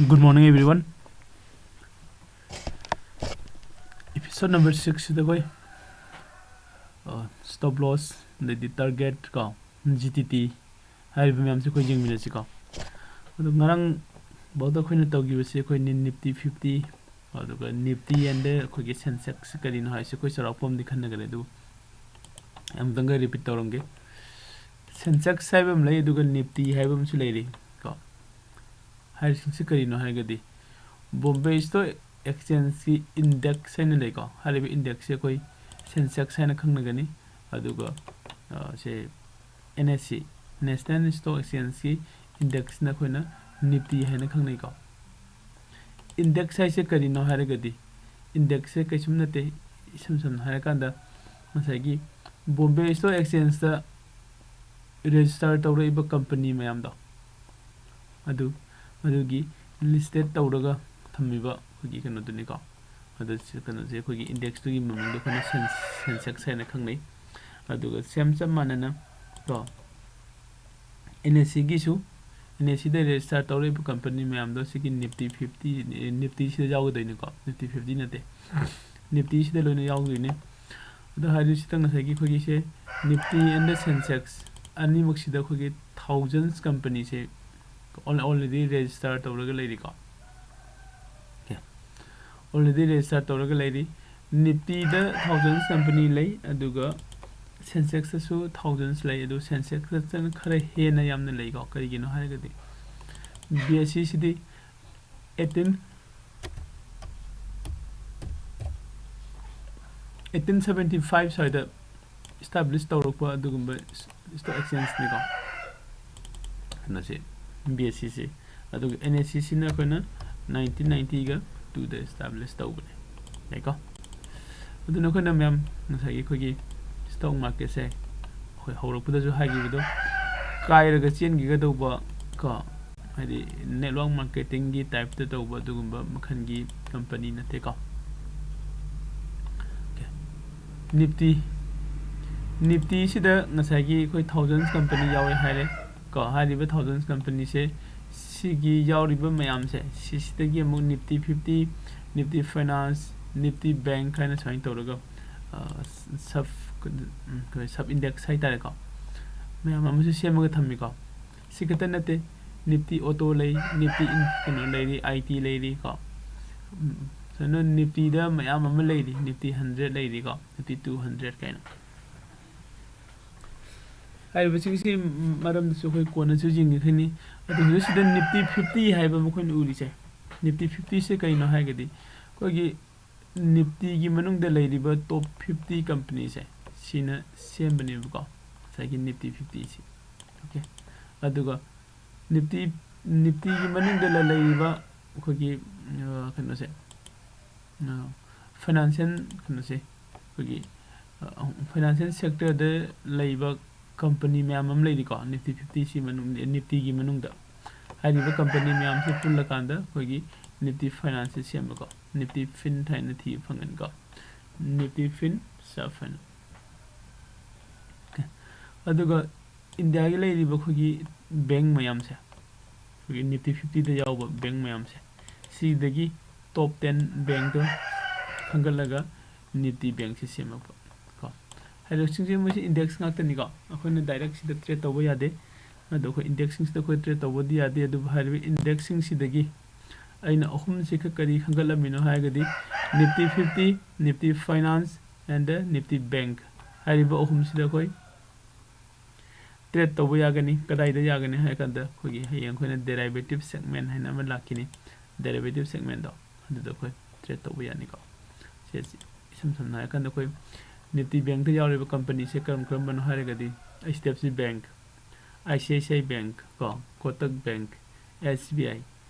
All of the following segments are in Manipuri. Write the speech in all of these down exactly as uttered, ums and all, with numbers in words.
Good morning, everyone. Episode number six ꯁꯤꯗ ꯑꯩꯈꯣꯏ stop loss, ꯑꯗꯩꯗꯤ target ꯀꯣ, G T T ꯍꯥꯏꯔꯤꯕ ꯃꯌꯥꯝꯁꯦ ꯑꯩꯈꯣꯏ ꯌꯦꯡꯃꯤꯟꯅꯁꯤꯀꯣ꯫ ꯑꯗꯣ ꯉꯔꯥꯡ ꯐꯥꯎꯗ ꯑꯩꯈꯣꯏꯅ ꯇꯧꯈꯤꯕꯁꯦ ꯑꯩꯈꯣꯏ Nifty fifty, ꯑꯗꯨꯒ Nifty and ꯑꯩꯈꯣꯏꯒꯤ Sensex ꯀꯔꯤꯅꯣ ꯍꯥꯏꯁꯦ ꯑꯩꯈꯣꯏ ꯆꯥꯎꯔꯥꯛꯄ ꯑꯃꯗꯤ ꯈꯟꯅꯈ꯭ꯔꯦ꯫ ꯑꯗꯨ ꯑꯃꯨꯛꯇꯪꯒ repeat ꯇꯧꯔꯝꯒꯦ꯫ Sensex ꯍꯥꯏꯕ ꯑꯃ ꯂꯩ, ꯑꯗꯨꯒ Nifty ꯍꯥꯏꯕ ꯑꯃꯁꯨ ꯂꯩꯔꯤ ꯀꯣ꯫ ꯍꯥꯏꯔꯤꯁꯤꯡꯁꯤ ꯀꯔꯤꯅꯣ ꯍꯥꯏꯔꯒꯗꯤ, Bombay Stock Exchangeꯀꯤ index ꯍꯥꯏꯅ ꯂꯩꯀꯣ꯫ ꯍꯥꯏꯔꯤꯕ indexꯁꯦ ꯑꯩꯈꯣꯏ Sensex ꯍꯥꯏꯅ ꯈꯪꯅꯒꯅꯤ꯫ ꯑꯗꯨꯒ ꯁꯦ N S E, National Stock Exchangeꯀꯤ indexꯅ ꯑꯩꯈꯣꯏꯅ Nifty ꯍꯥꯏꯅ ꯈꯪꯅꯩꯀꯣ꯫ Index ꯍꯥꯏꯁꯦ ꯀꯔꯤꯅꯣ ꯍꯥꯏꯔꯒꯗꯤ, indexꯁꯦ ꯀꯩꯁꯨꯝ ꯅꯠꯇꯦ꯫ ꯏꯁꯝ ꯁꯝꯅ ꯍꯥꯏꯔꯀꯥꯟꯗ, ꯉꯁꯥꯏꯒꯤ Bombay Stock Exchangeꯇ register ꯇꯧꯔꯛꯏꯕ company ꯃꯌꯥꯝꯗꯣ, ꯑꯗꯨ, ꯑꯗꯨꯒꯤ listed ꯇꯧꯔꯒ ꯊꯝꯃꯤꯕ ꯑꯩꯈꯣꯏꯒꯤ ꯀꯩꯅꯣꯗꯨꯅꯤꯀꯣ꯫ ꯑꯗꯨ ꯁꯤ ꯀꯩꯅꯣꯁꯦ ꯑꯩꯈꯣꯏꯒꯤ indexꯇꯨꯒꯤ ꯃꯃꯤꯡꯗꯣ ꯑꯩꯈꯣꯏꯅ Sen-, Sensex ꯍꯥꯏꯅ ꯈꯪꯅꯩ꯫ ꯑꯗꯨꯒ same ꯆꯞ ꯃꯥꯟꯅꯅ ꯀꯣ, N S Eꯒꯤꯁꯨ, N S Eꯗ register ꯇꯧꯔꯛꯏꯕ company ꯃꯌꯥꯝꯗꯣ ꯁꯤꯒꯤ Nifty fifty, Niftyꯁꯤꯗ ꯌꯥꯎꯒꯗꯣꯏꯅꯤꯀꯣ꯫ Nifty fifty ꯅꯠꯇꯦ, Niftyꯁꯤꯗ ꯂꯣꯏꯅ ꯌꯥꯎꯗꯣꯏꯅꯤ꯫ ꯑꯗꯣ ꯍꯥꯏꯔꯤꯁꯤꯗ ꯉꯁꯥꯏꯒꯤ ꯑꯩꯈꯣꯏꯒꯤꯁꯦ Nifty and Sensex ꯑꯅꯤꯃꯛꯁꯤꯗ ꯑꯩꯈꯣꯏꯒꯤ thousands companyꯁꯦ al-, already register ꯇꯧꯔꯒ ꯂꯩꯔꯤꯀꯣ꯫ Okay. Already register ꯇꯧꯔꯒ ꯂꯩꯔꯤ꯫ Niftyꯗ thousands company ꯂꯩ, ꯑꯗꯨꯒ Sensexꯇꯁꯨ thousands ꯂꯩ, ꯑꯗꯨ Sensexꯇꯅ ꯈꯔ ꯍꯦꯟꯅ ꯌꯥꯝꯅ ꯂꯩꯀꯣ꯫ ꯀꯔꯤꯒꯤꯅꯣ ꯍꯥꯏꯔꯒꯗꯤ BSEꯁꯤꯗꯤ eighteen, eighteen seventy five ꯁ꯭ꯋꯥꯏꯗ establish ꯇꯧꯔꯛꯄ ꯑꯗꯨꯒꯨꯝꯕ stock exchangeꯅꯤꯀꯣ꯫ ꯀꯩꯅꯣꯁꯦ, BSEꯁꯦ꯫ ꯑꯗꯨꯒ NSEꯁꯤꯅ ꯑꯩꯈꯣꯏꯅ nineteen ninety-twoꯗ establish ꯇꯧꯕꯅꯦ꯫ ꯌꯥꯏꯀꯣ? ꯑꯗꯨꯅ ꯑꯩꯈꯣꯏꯅ ꯃꯌꯥꯝ ꯉꯁꯥꯏꯒꯤ ꯑꯩꯈꯣꯏꯒꯤ stock marketꯁꯦ ꯑꯩꯈꯣꯏ ꯍꯧꯔꯛꯄꯗꯁꯨ ꯍꯥꯏꯈꯤꯕꯗꯣ, ꯀꯥꯏꯔꯒ ꯆꯦꯟꯈꯤꯒꯗꯧꯕ ꯀꯣ, ꯍꯥꯏꯗꯤ network marketingꯒꯤ typeꯇ ꯇꯧꯕ ꯑꯗꯨꯒꯨꯝꯕ ꯃꯈꯜꯒꯤ company ꯅꯠꯇꯦꯀꯣ꯫ Okay. Nifty, Niftyꯁꯤꯗ ꯉꯁꯥꯏꯒꯤ ꯑꯩꯈꯣꯏ thousands company ꯌꯥꯎꯋꯦ ꯍꯥꯏꯔꯦ꯫ ꯀꯣ, ꯍꯥꯏꯔꯤꯕ thousands companyꯁꯦ, ꯁꯤꯒꯤ ꯌꯥꯎꯔꯤꯕ ꯃꯌꯥꯝꯁꯦ, ꯁꯤꯁꯤꯗꯒꯤ ꯑꯃꯨꯛ Nifty fifty, Nifty Finance, Nifty Bank ꯍꯥꯏꯅ ꯁꯨꯃꯥꯏꯅ ꯇꯧꯔꯒ, ꯑ, sub, ꯎꯝ, ꯑꯩꯈꯣꯏ sub index ꯍꯥꯏꯇꯥꯔꯦꯀꯣ, ꯃꯌꯥꯝ ꯑꯃꯁꯨ ꯁꯦꯝꯃꯒ ꯊꯝꯃꯤꯀꯣ꯫ ꯁꯤ ꯈꯛꯇ ꯅꯠꯇꯦ, Nifty Auto ꯂꯩ, Nifty in-, ꯀꯩꯅꯣ ꯂꯩꯔꯤ, I T ꯂꯩꯔꯤ ꯀꯣ꯫ ꯎꯝ, ꯁꯨꯃꯥꯏꯅ Niftyꯗ ꯃꯌꯥꯝ ꯑꯃ ꯂꯩꯔꯤ, Nifty hundred ꯂꯩꯔꯤꯀꯣ, Nifty two hundred ꯀꯥꯏꯅ꯫ ꯍꯥꯏꯔꯤꯕꯁꯤꯡꯁꯤ ꯃꯔꯝꯗꯁꯨ ꯑꯩꯈꯣꯏ ꯀꯣꯟꯅꯁꯨ ꯌꯦꯡꯉꯛꯀꯅꯤ꯫ ꯑꯗꯨ ꯍꯧꯖꯤꯛꯁꯤꯗ Nifty fifty ꯍꯥꯏꯕ ꯃꯈꯣꯏꯅ ꯎꯔꯤꯁꯦ, Nifty fiftyꯁꯦ ꯀꯩꯅꯣ ꯍꯥꯏꯔꯒꯗꯤ, ꯑꯩꯈꯣꯏꯒꯤ Niftyꯒꯤ ꯃꯅꯨꯡꯗ ꯂꯩꯔꯤꯕ top fifty companyꯁꯦ, ꯁꯤꯅ ꯁꯦꯝꯕꯅꯦꯕꯀꯣ, ꯉꯁꯥꯏꯒꯤ Nifty fiftyꯁꯤ꯫ Okay, ꯑꯗꯨꯒ Nifty, Niftyꯒꯤ ꯃꯅꯨꯡꯗ ꯂꯩꯔꯤꯕ ꯑꯩꯈꯣꯏꯒꯤ, ꯑ, ꯀꯩꯅꯣꯁꯦ, ꯑ, financial ꯀꯩꯅꯣꯁꯦ, ꯑꯩꯈꯣꯏꯒꯤ, ꯑ, financial sectorꯗ ꯂꯩꯕ company ꯃꯌꯥꯝ ꯑꯃ ꯂꯩꯔꯤꯀꯣ, Nifty fiftyꯁꯤ ꯃꯅꯨꯡ, Niftyꯒꯤ ꯃꯅꯨꯡꯗ꯫ ꯍꯥꯏꯔꯤꯕ company ꯃꯌꯥꯝꯁꯤ ꯄꯨꯜꯂꯀꯥꯟꯗ ꯑꯩꯈꯣꯏꯒꯤ Nifty Financeꯁꯦ ꯁꯦꯝꯕꯀꯣ, Nifty Fin ꯍꯥꯏꯅ ꯊꯤꯕ ꯐꯪꯒꯅꯤꯀꯣ, Nifty Fin, Sub Fin꯫ Okay, ꯑꯗꯨꯒ ꯏꯟꯗꯤꯌꯥꯒꯤ ꯂꯩꯔꯤꯕ ꯑꯩꯈꯣꯏꯒꯤ bank ꯃꯌꯥꯝꯁꯦ, ꯑꯩꯈꯣꯏꯒꯤ Nifty fiftyꯗ ꯌꯥꯎꯕ bank ꯃꯌꯥꯝꯁꯦ, ꯁꯤꯗꯒꯤ top ten bankꯇꯣ ꯈꯟꯒꯠꯂꯒ Nifty Bankꯁꯦ ꯁꯦꯝꯃꯛꯄ ꯀꯣ꯫ ꯍꯥꯏꯔꯤꯕꯁꯤꯡꯁꯦ ꯃꯣꯏꯁꯦ index ꯉꯥꯛꯇꯅꯤꯀꯣ, ꯑꯩꯈꯣꯏꯅ direct ꯁꯤꯗ trade ꯇꯧꯕ ꯌꯥꯗꯦ꯫ ꯑꯗꯣ ꯑꯩꯈꯣꯏ indexꯁꯤꯡꯁꯤꯗ ꯑꯩꯈꯣꯏ trade ꯇꯧꯕꯗꯤ ꯌꯥꯗꯦ, ꯑꯗꯨꯕꯨ ꯍꯥꯏꯔꯤꯕ indexꯁꯤꯡꯁꯤꯗꯒꯤ ꯑꯩꯅ ꯑꯍꯨꯝꯁꯤ ꯈꯛ ꯀꯔꯤ ꯈꯟꯒꯠꯂꯝꯃꯤꯅꯣ ꯍꯥꯏꯔꯒꯗꯤ, Nifty fifty, Nifty Finance and Nifty Bank ꯍꯥꯏꯔꯤꯕ ꯑꯍꯨꯝꯁꯤꯗ ꯑꯩꯈꯣꯏ trade ꯇꯧꯕ ꯌꯥꯒꯅꯤ꯫ ꯀꯗꯥꯏꯗ ꯌꯥꯒꯅꯤ ꯍꯥꯏ ꯀꯥꯟꯗ, ꯑꯩꯈꯣꯏꯒꯤ ꯍꯌꯦꯡ ꯑꯩꯈꯣꯏꯅ derivative segment ꯍꯥꯏꯅ ꯑꯃ ꯂꯥꯛꯈꯤꯅꯤ, derivative segmentꯗꯣ, ꯑꯗꯨꯗ ꯑꯩꯈꯣꯏ trade ꯇꯧꯕ ꯌꯥꯅꯤꯀꯣ꯫ ꯁꯦ, ꯏꯁꯝ ꯁꯝꯅ ꯍꯥꯏꯔ ꯀꯥꯟꯗ, ꯑꯩꯈꯣꯏ Nifty Bankꯇ ꯌꯥꯎꯔꯤꯕ companyꯁꯦ ꯀꯔꯝ ꯀꯔꯝꯕꯅꯣ ꯍꯥꯏꯔꯒꯗꯤ, H D F C Bank, I C I C I Bank ꯀꯣ, Kotak Bank, S B I,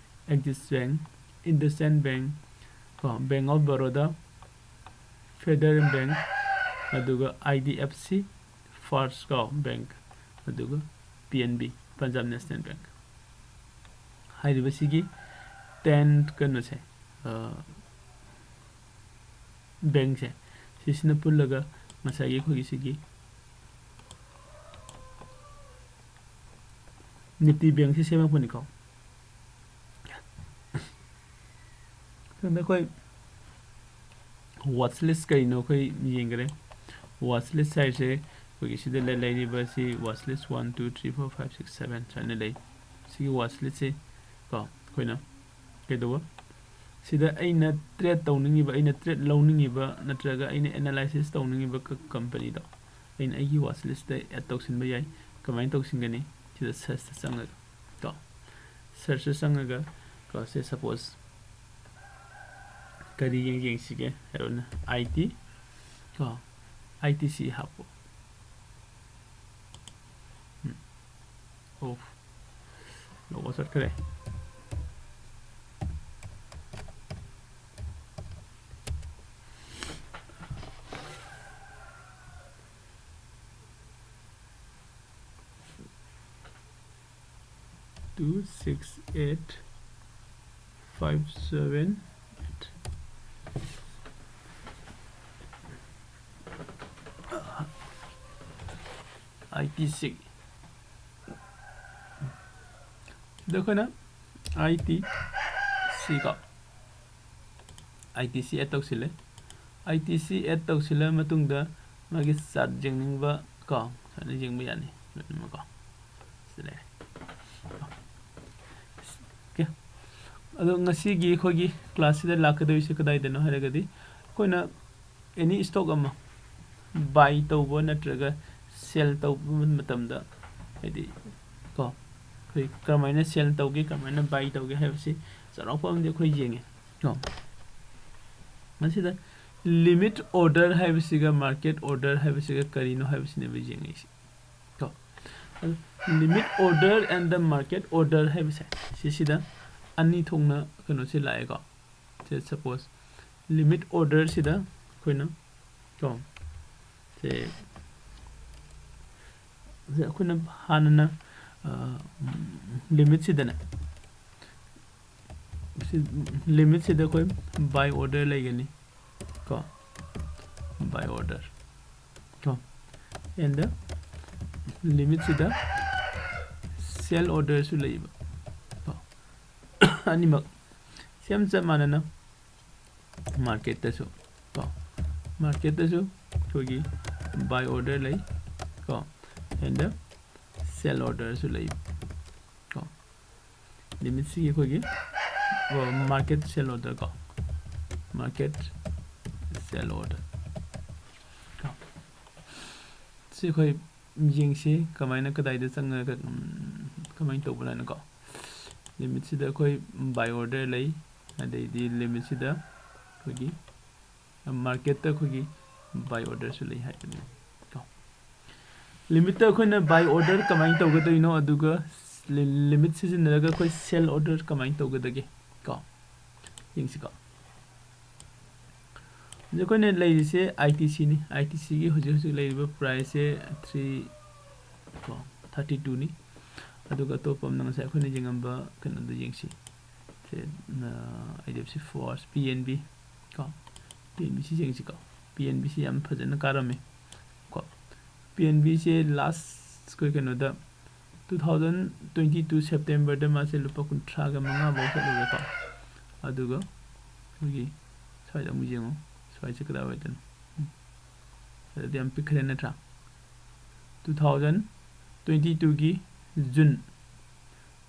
Axis Bank, IndusInd Bank ꯀꯣ, Bank of Baroda, Federal Bank, ꯑꯗꯨꯒ I D F C First ꯀꯣ Bank, ꯑꯗꯨꯒ P N B, Punjab National Bank꯫ ꯍꯥꯏꯔꯤꯕꯁꯤꯒꯤ ten ꯀꯩꯅꯣꯁꯦ, ꯑ, bankꯁꯦ, ꯁꯤꯁꯤꯅ ꯄꯨꯜꯂꯒ ꯉꯁꯥꯏꯒꯤ ꯑꯩꯈꯣꯏꯒꯤ ꯁꯤꯒꯤ ꯅꯤꯇꯤ ꯕꯦꯡꯁꯤ ꯁꯦꯝꯃꯛꯄꯅꯤꯀꯣ꯫ ꯃꯊꯪꯗ ꯑꯩꯈꯣꯏ watch list ꯀꯔꯤꯅꯣ ꯑꯩꯈꯣꯏ ꯌꯦꯡꯈ꯭ꯔꯦ꯫ Watch list ꯍꯥꯏꯁꯦ ꯑꯩꯈꯣꯏꯒꯤ ꯁꯤꯗ ꯂꯩ-, ꯂꯩꯔꯤꯕ ꯁꯤ watch list one, two, three, four, five, six, seven ꯁꯨꯃꯥꯏꯅ ꯂꯩ꯫ ꯁꯤꯒꯤ watch list ꯁꯦ ꯀꯣ ꯑꯩꯈꯣꯏꯅ ꯀꯩꯗꯧꯕ? ꯁꯤꯗ ꯑꯩꯅ trade ꯇꯧꯅꯤꯡꯉꯤꯕ, ꯑꯩꯅ trade ꯂꯧꯅꯤꯡꯉꯤꯕ ꯅꯠꯇ꯭ꯔꯒ ꯑꯩꯅ analysis ꯇꯧꯅꯤꯡꯉꯤꯕ ꯀ-, company ꯗꯣ ꯑꯩꯅ ꯑꯩꯒꯤ watch list ꯇ add ꯇꯧꯁꯤꯟꯕ ꯌꯥꯏ꯫ ꯀꯃꯥꯏꯅ ꯇꯧꯁꯤꯟꯒꯅꯤ? ꯁꯤꯗ search ꯇ ꯆꯪꯉꯒ ꯀꯣ, search ꯇ ꯆꯪꯉꯒ ꯀꯣ, ꯁꯦ suppose ꯀꯔꯤ ꯌꯦꯡ-, ꯌꯦꯡꯁꯤꯒꯦ ꯍꯥꯏꯔꯣꯅꯦ, I T ꯀꯣ, I T C ꯍꯥꯞꯄꯣ꯫ ꯎꯝ꯫ ꯑꯣ, ꯂꯣꯒꯣ ꯆꯠꯈ꯭ꯔꯦ꯫ Two six eight five seven eight꯫ I T C꯫ ꯁꯤꯗ ꯑꯩꯈꯣꯏꯅ I T C ꯀꯣ, I T C add ꯇꯧꯁꯤꯜꯂꯦ꯫ I T C add ꯇꯧꯁꯤꯜꯂ ꯃꯇꯨꯡꯗ ꯃꯥꯒꯤ chart ꯌꯦꯡꯅꯤꯡꯕ ꯀꯣ, ꯁꯨꯃꯥꯏꯅ ꯌꯦꯡꯕ ꯌꯥꯅꯤ꯫ ꯁꯨꯃꯥꯏꯅ ꯀꯣ꯫ ꯁꯤꯗ ꯂꯩꯔꯦ꯫ Okay꯫ ꯑꯗꯣ ꯉꯁꯤꯒꯤ ꯑꯩꯈꯣꯏꯒꯤ class ꯁꯤꯗ ꯂꯥꯛꯀꯗꯧꯔꯤꯁꯦ ꯀꯗꯥꯏꯗꯅꯣ ꯍꯥꯏꯔꯒꯗꯤ, ꯑꯩꯈꯣꯏꯅ any stock ꯑꯃ buy ꯇꯧꯕ ꯅꯠꯇ꯭ꯔꯒ sell ꯇꯧꯕ ꯃꯇꯝꯗ, ꯍꯥꯏꯗꯤ ꯀꯣ, ꯑꯩꯈꯣꯏ ꯀꯔꯝꯍꯥꯏꯅ sell ꯇꯧꯒꯦ, ꯀꯔꯝꯍꯥꯏꯅ buy ꯇꯧꯒꯦ ꯍꯥꯏꯕꯁꯤ ꯆꯥꯎꯔꯥꯛꯄ ꯑꯃꯗꯤ ꯑꯩꯈꯣꯏ ꯌꯦꯡꯉꯦ ꯀꯣ꯫ ꯃꯁꯤꯗ limit order ꯍꯥꯏꯕꯁꯤꯒ market order ꯍꯥꯏꯕꯁꯤꯒ ꯀꯔꯤꯅꯣ ꯍꯥꯏꯕꯁꯤꯅꯦꯕ ꯌꯦꯡꯉꯛꯏꯁꯦ ꯀꯣ꯫ ꯑꯗꯨ limit order and the market order ꯍꯥꯏꯕꯁꯦ, ꯁꯤꯁꯤꯗ ꯑꯅꯤ ꯊꯣꯛꯅ ꯀꯩꯅꯣꯁꯤ ꯂꯥꯛꯑꯦꯀꯣ꯫ ꯁꯦ suppose limit order ꯁꯤꯗ ꯑꯩꯈꯣꯏꯅ ꯀꯣ, ꯁꯦ, ꯁꯦ ꯑꯩꯈꯣꯏꯅ ꯍꯥꯟꯅꯅ, ꯑ, limit ꯁꯤꯗꯅꯦ, ꯁꯤ, limit ꯁꯤꯗ ꯑꯩꯈꯣꯏ buy order ꯂꯩꯒꯅꯤ ꯀꯣ, buy order ꯀꯣ, and the limit ꯁꯤꯗ ꯁꯦꯜ ꯑꯣꯔꯗꯔꯁꯨ ꯂꯩꯕ ꯀꯣ꯫ ꯑꯅꯤꯃꯛ ꯁꯦꯝ ꯆꯞ ꯃꯥꯟꯅꯅ ꯃꯥꯔꯀꯦꯠꯇꯁꯨ ꯀꯣ, ꯃꯥꯔꯀꯦꯠꯇꯁꯨ ꯑꯩꯈꯣꯏꯒꯤ ꯕꯥꯏ ꯑꯣꯔꯗꯔ ꯂꯩ ꯀꯣ, ꯑꯦꯟꯗ ꯁꯦꯜ ꯑꯣꯔꯗꯔꯁꯨ ꯂꯩ ꯀꯣ꯫ ꯂꯤꯃꯤꯠꯁꯤꯒꯤ ꯑꯩꯈꯣꯏꯒꯤ ꯃꯥꯔꯀꯦꯠ ꯁꯦꯜ ꯑꯣꯔꯗꯔ ꯀꯣ, ꯃꯥꯔꯀꯦꯠ ꯁꯦꯜ ꯑꯣꯔꯗꯔ ꯀꯣ꯫ ꯁꯤ ꯑꯩꯈꯣꯏ ꯌꯦꯡꯁꯤ ꯀꯃꯥꯏꯅ, ꯀꯗꯥꯏꯗ ꯆꯪꯉꯒ, ꯎꯝ, ꯀꯃꯥꯏꯅ ꯇꯧꯕꯅꯣ ꯍꯥꯏꯅꯀꯣ꯫ ꯂꯤꯃꯤꯠꯁꯤꯗ ꯑꯩꯈꯣꯏ ꯕꯥꯏ ꯑꯣꯔꯗꯔ ꯂꯩ, ꯑꯗꯩꯗꯤ ꯂꯤꯃꯤꯠꯁꯤꯗ ꯑꯩꯈꯣꯏꯒꯤ ꯃꯥꯔꯀꯦꯠꯇ ꯑꯩꯈꯣꯏꯒꯤ ꯕꯥꯏ ꯑꯣꯔꯗꯔꯁꯨ ꯂꯩ ꯍꯥꯏꯕꯅꯤ ꯀꯣ꯫ ꯂꯤꯃꯤꯠꯇ ꯑꯩꯈꯣꯏꯅ ꯕꯥꯏ ꯑꯣꯔꯗꯔ ꯀꯃꯥꯏꯅ ꯇꯧꯒꯗꯣꯏꯅꯣ, ꯑꯗꯨꯒ ꯂꯤꯃꯤꯠ ꯁꯤꯖꯤꯟꯅꯔꯒ ꯑꯩꯈꯣꯏ ꯁꯦꯜ ꯑꯣꯔꯗꯔ ꯀꯃꯥꯏꯅ ꯇꯧꯒꯗꯒꯦ ꯀꯣ, ꯌꯦꯡꯁꯤꯀꯣ꯫ ꯍꯧꯖꯤꯛ ꯑꯩꯈꯣꯏꯅ ꯂꯩꯔꯤꯁꯦ ꯑꯥꯏ ꯇꯤ ꯁꯤꯅꯤ꯫ ꯑꯥꯏ ꯇꯤ ꯁꯤꯒꯤ ꯍꯧꯖꯤꯛ ꯍꯧꯖꯤꯛ ꯂꯩꯔꯤꯕ ꯄ꯭ꯔꯥꯏꯁꯁꯦ ꯊ꯭ꯔꯤ ꯀꯣ, ꯊꯥꯔꯇꯤ ꯇꯨꯅꯤ꯫ ꯑꯗꯨꯒ ꯑꯇꯣꯞꯄ ꯑꯃꯅ ꯉꯁꯥꯏ ꯑꯩꯈꯣꯏꯅ ꯌꯦꯡꯉꯝꯕ ꯀꯩꯅꯣꯗꯣ ꯌꯦꯡꯁꯤ꯫ ꯁꯦ, H D F C first, P N B ꯀꯣ, ꯄꯤ ꯑꯦꯟ ꯕꯤ ꯁꯤ ꯌꯦꯡꯁꯤꯀꯣ꯫ ꯄꯤ ꯑꯦꯟ ꯕꯤ ꯁꯤ ꯌꯥꯝ ꯐꯖꯅ ꯀꯥꯔꯝꯃꯤ ꯀꯣ꯫ ꯄꯤ ꯑꯦꯟ ꯕꯤꯁꯦ ꯂꯥꯁ ꯑꯩꯈꯣꯏ ꯀꯩꯅꯣꯗ, ꯇꯨ ꯊꯥꯎꯖꯟ ꯇ꯭ꯋꯦꯟꯇꯤ ꯇꯨ ꯁꯦꯞꯇꯦꯝꯕꯔꯗ ꯃꯥꯁꯦ ꯂꯨꯄꯥ ꯀꯨꯟꯊ꯭ꯔꯥꯒ ꯃꯉꯥ ꯐꯥꯎ ꯆꯠꯂꯨꯔꯦꯀꯣ꯫ ꯑꯗꯨꯒ ꯑꯩꯈꯣꯏꯒꯤ ꯁ꯭ꯋꯥꯏꯗ ꯑꯃꯨꯛ ꯌꯦꯡꯉꯨ, ꯁ꯭ꯋꯥꯏꯁꯦ ꯀꯗꯥꯏꯋꯥꯏꯗꯅꯣ? ꯎꯝ꯫ ꯑꯗꯨꯗꯤ ꯌꯥꯝ ꯄꯤꯛꯈ꯭ꯔꯦ ꯅꯠꯇ꯭ꯔꯥ? ꯇꯨ ꯊꯥꯎꯖꯟ ꯇ꯭ꯋꯦꯟꯇꯤ ꯇꯨꯒꯤ ꯖꯨꯟ,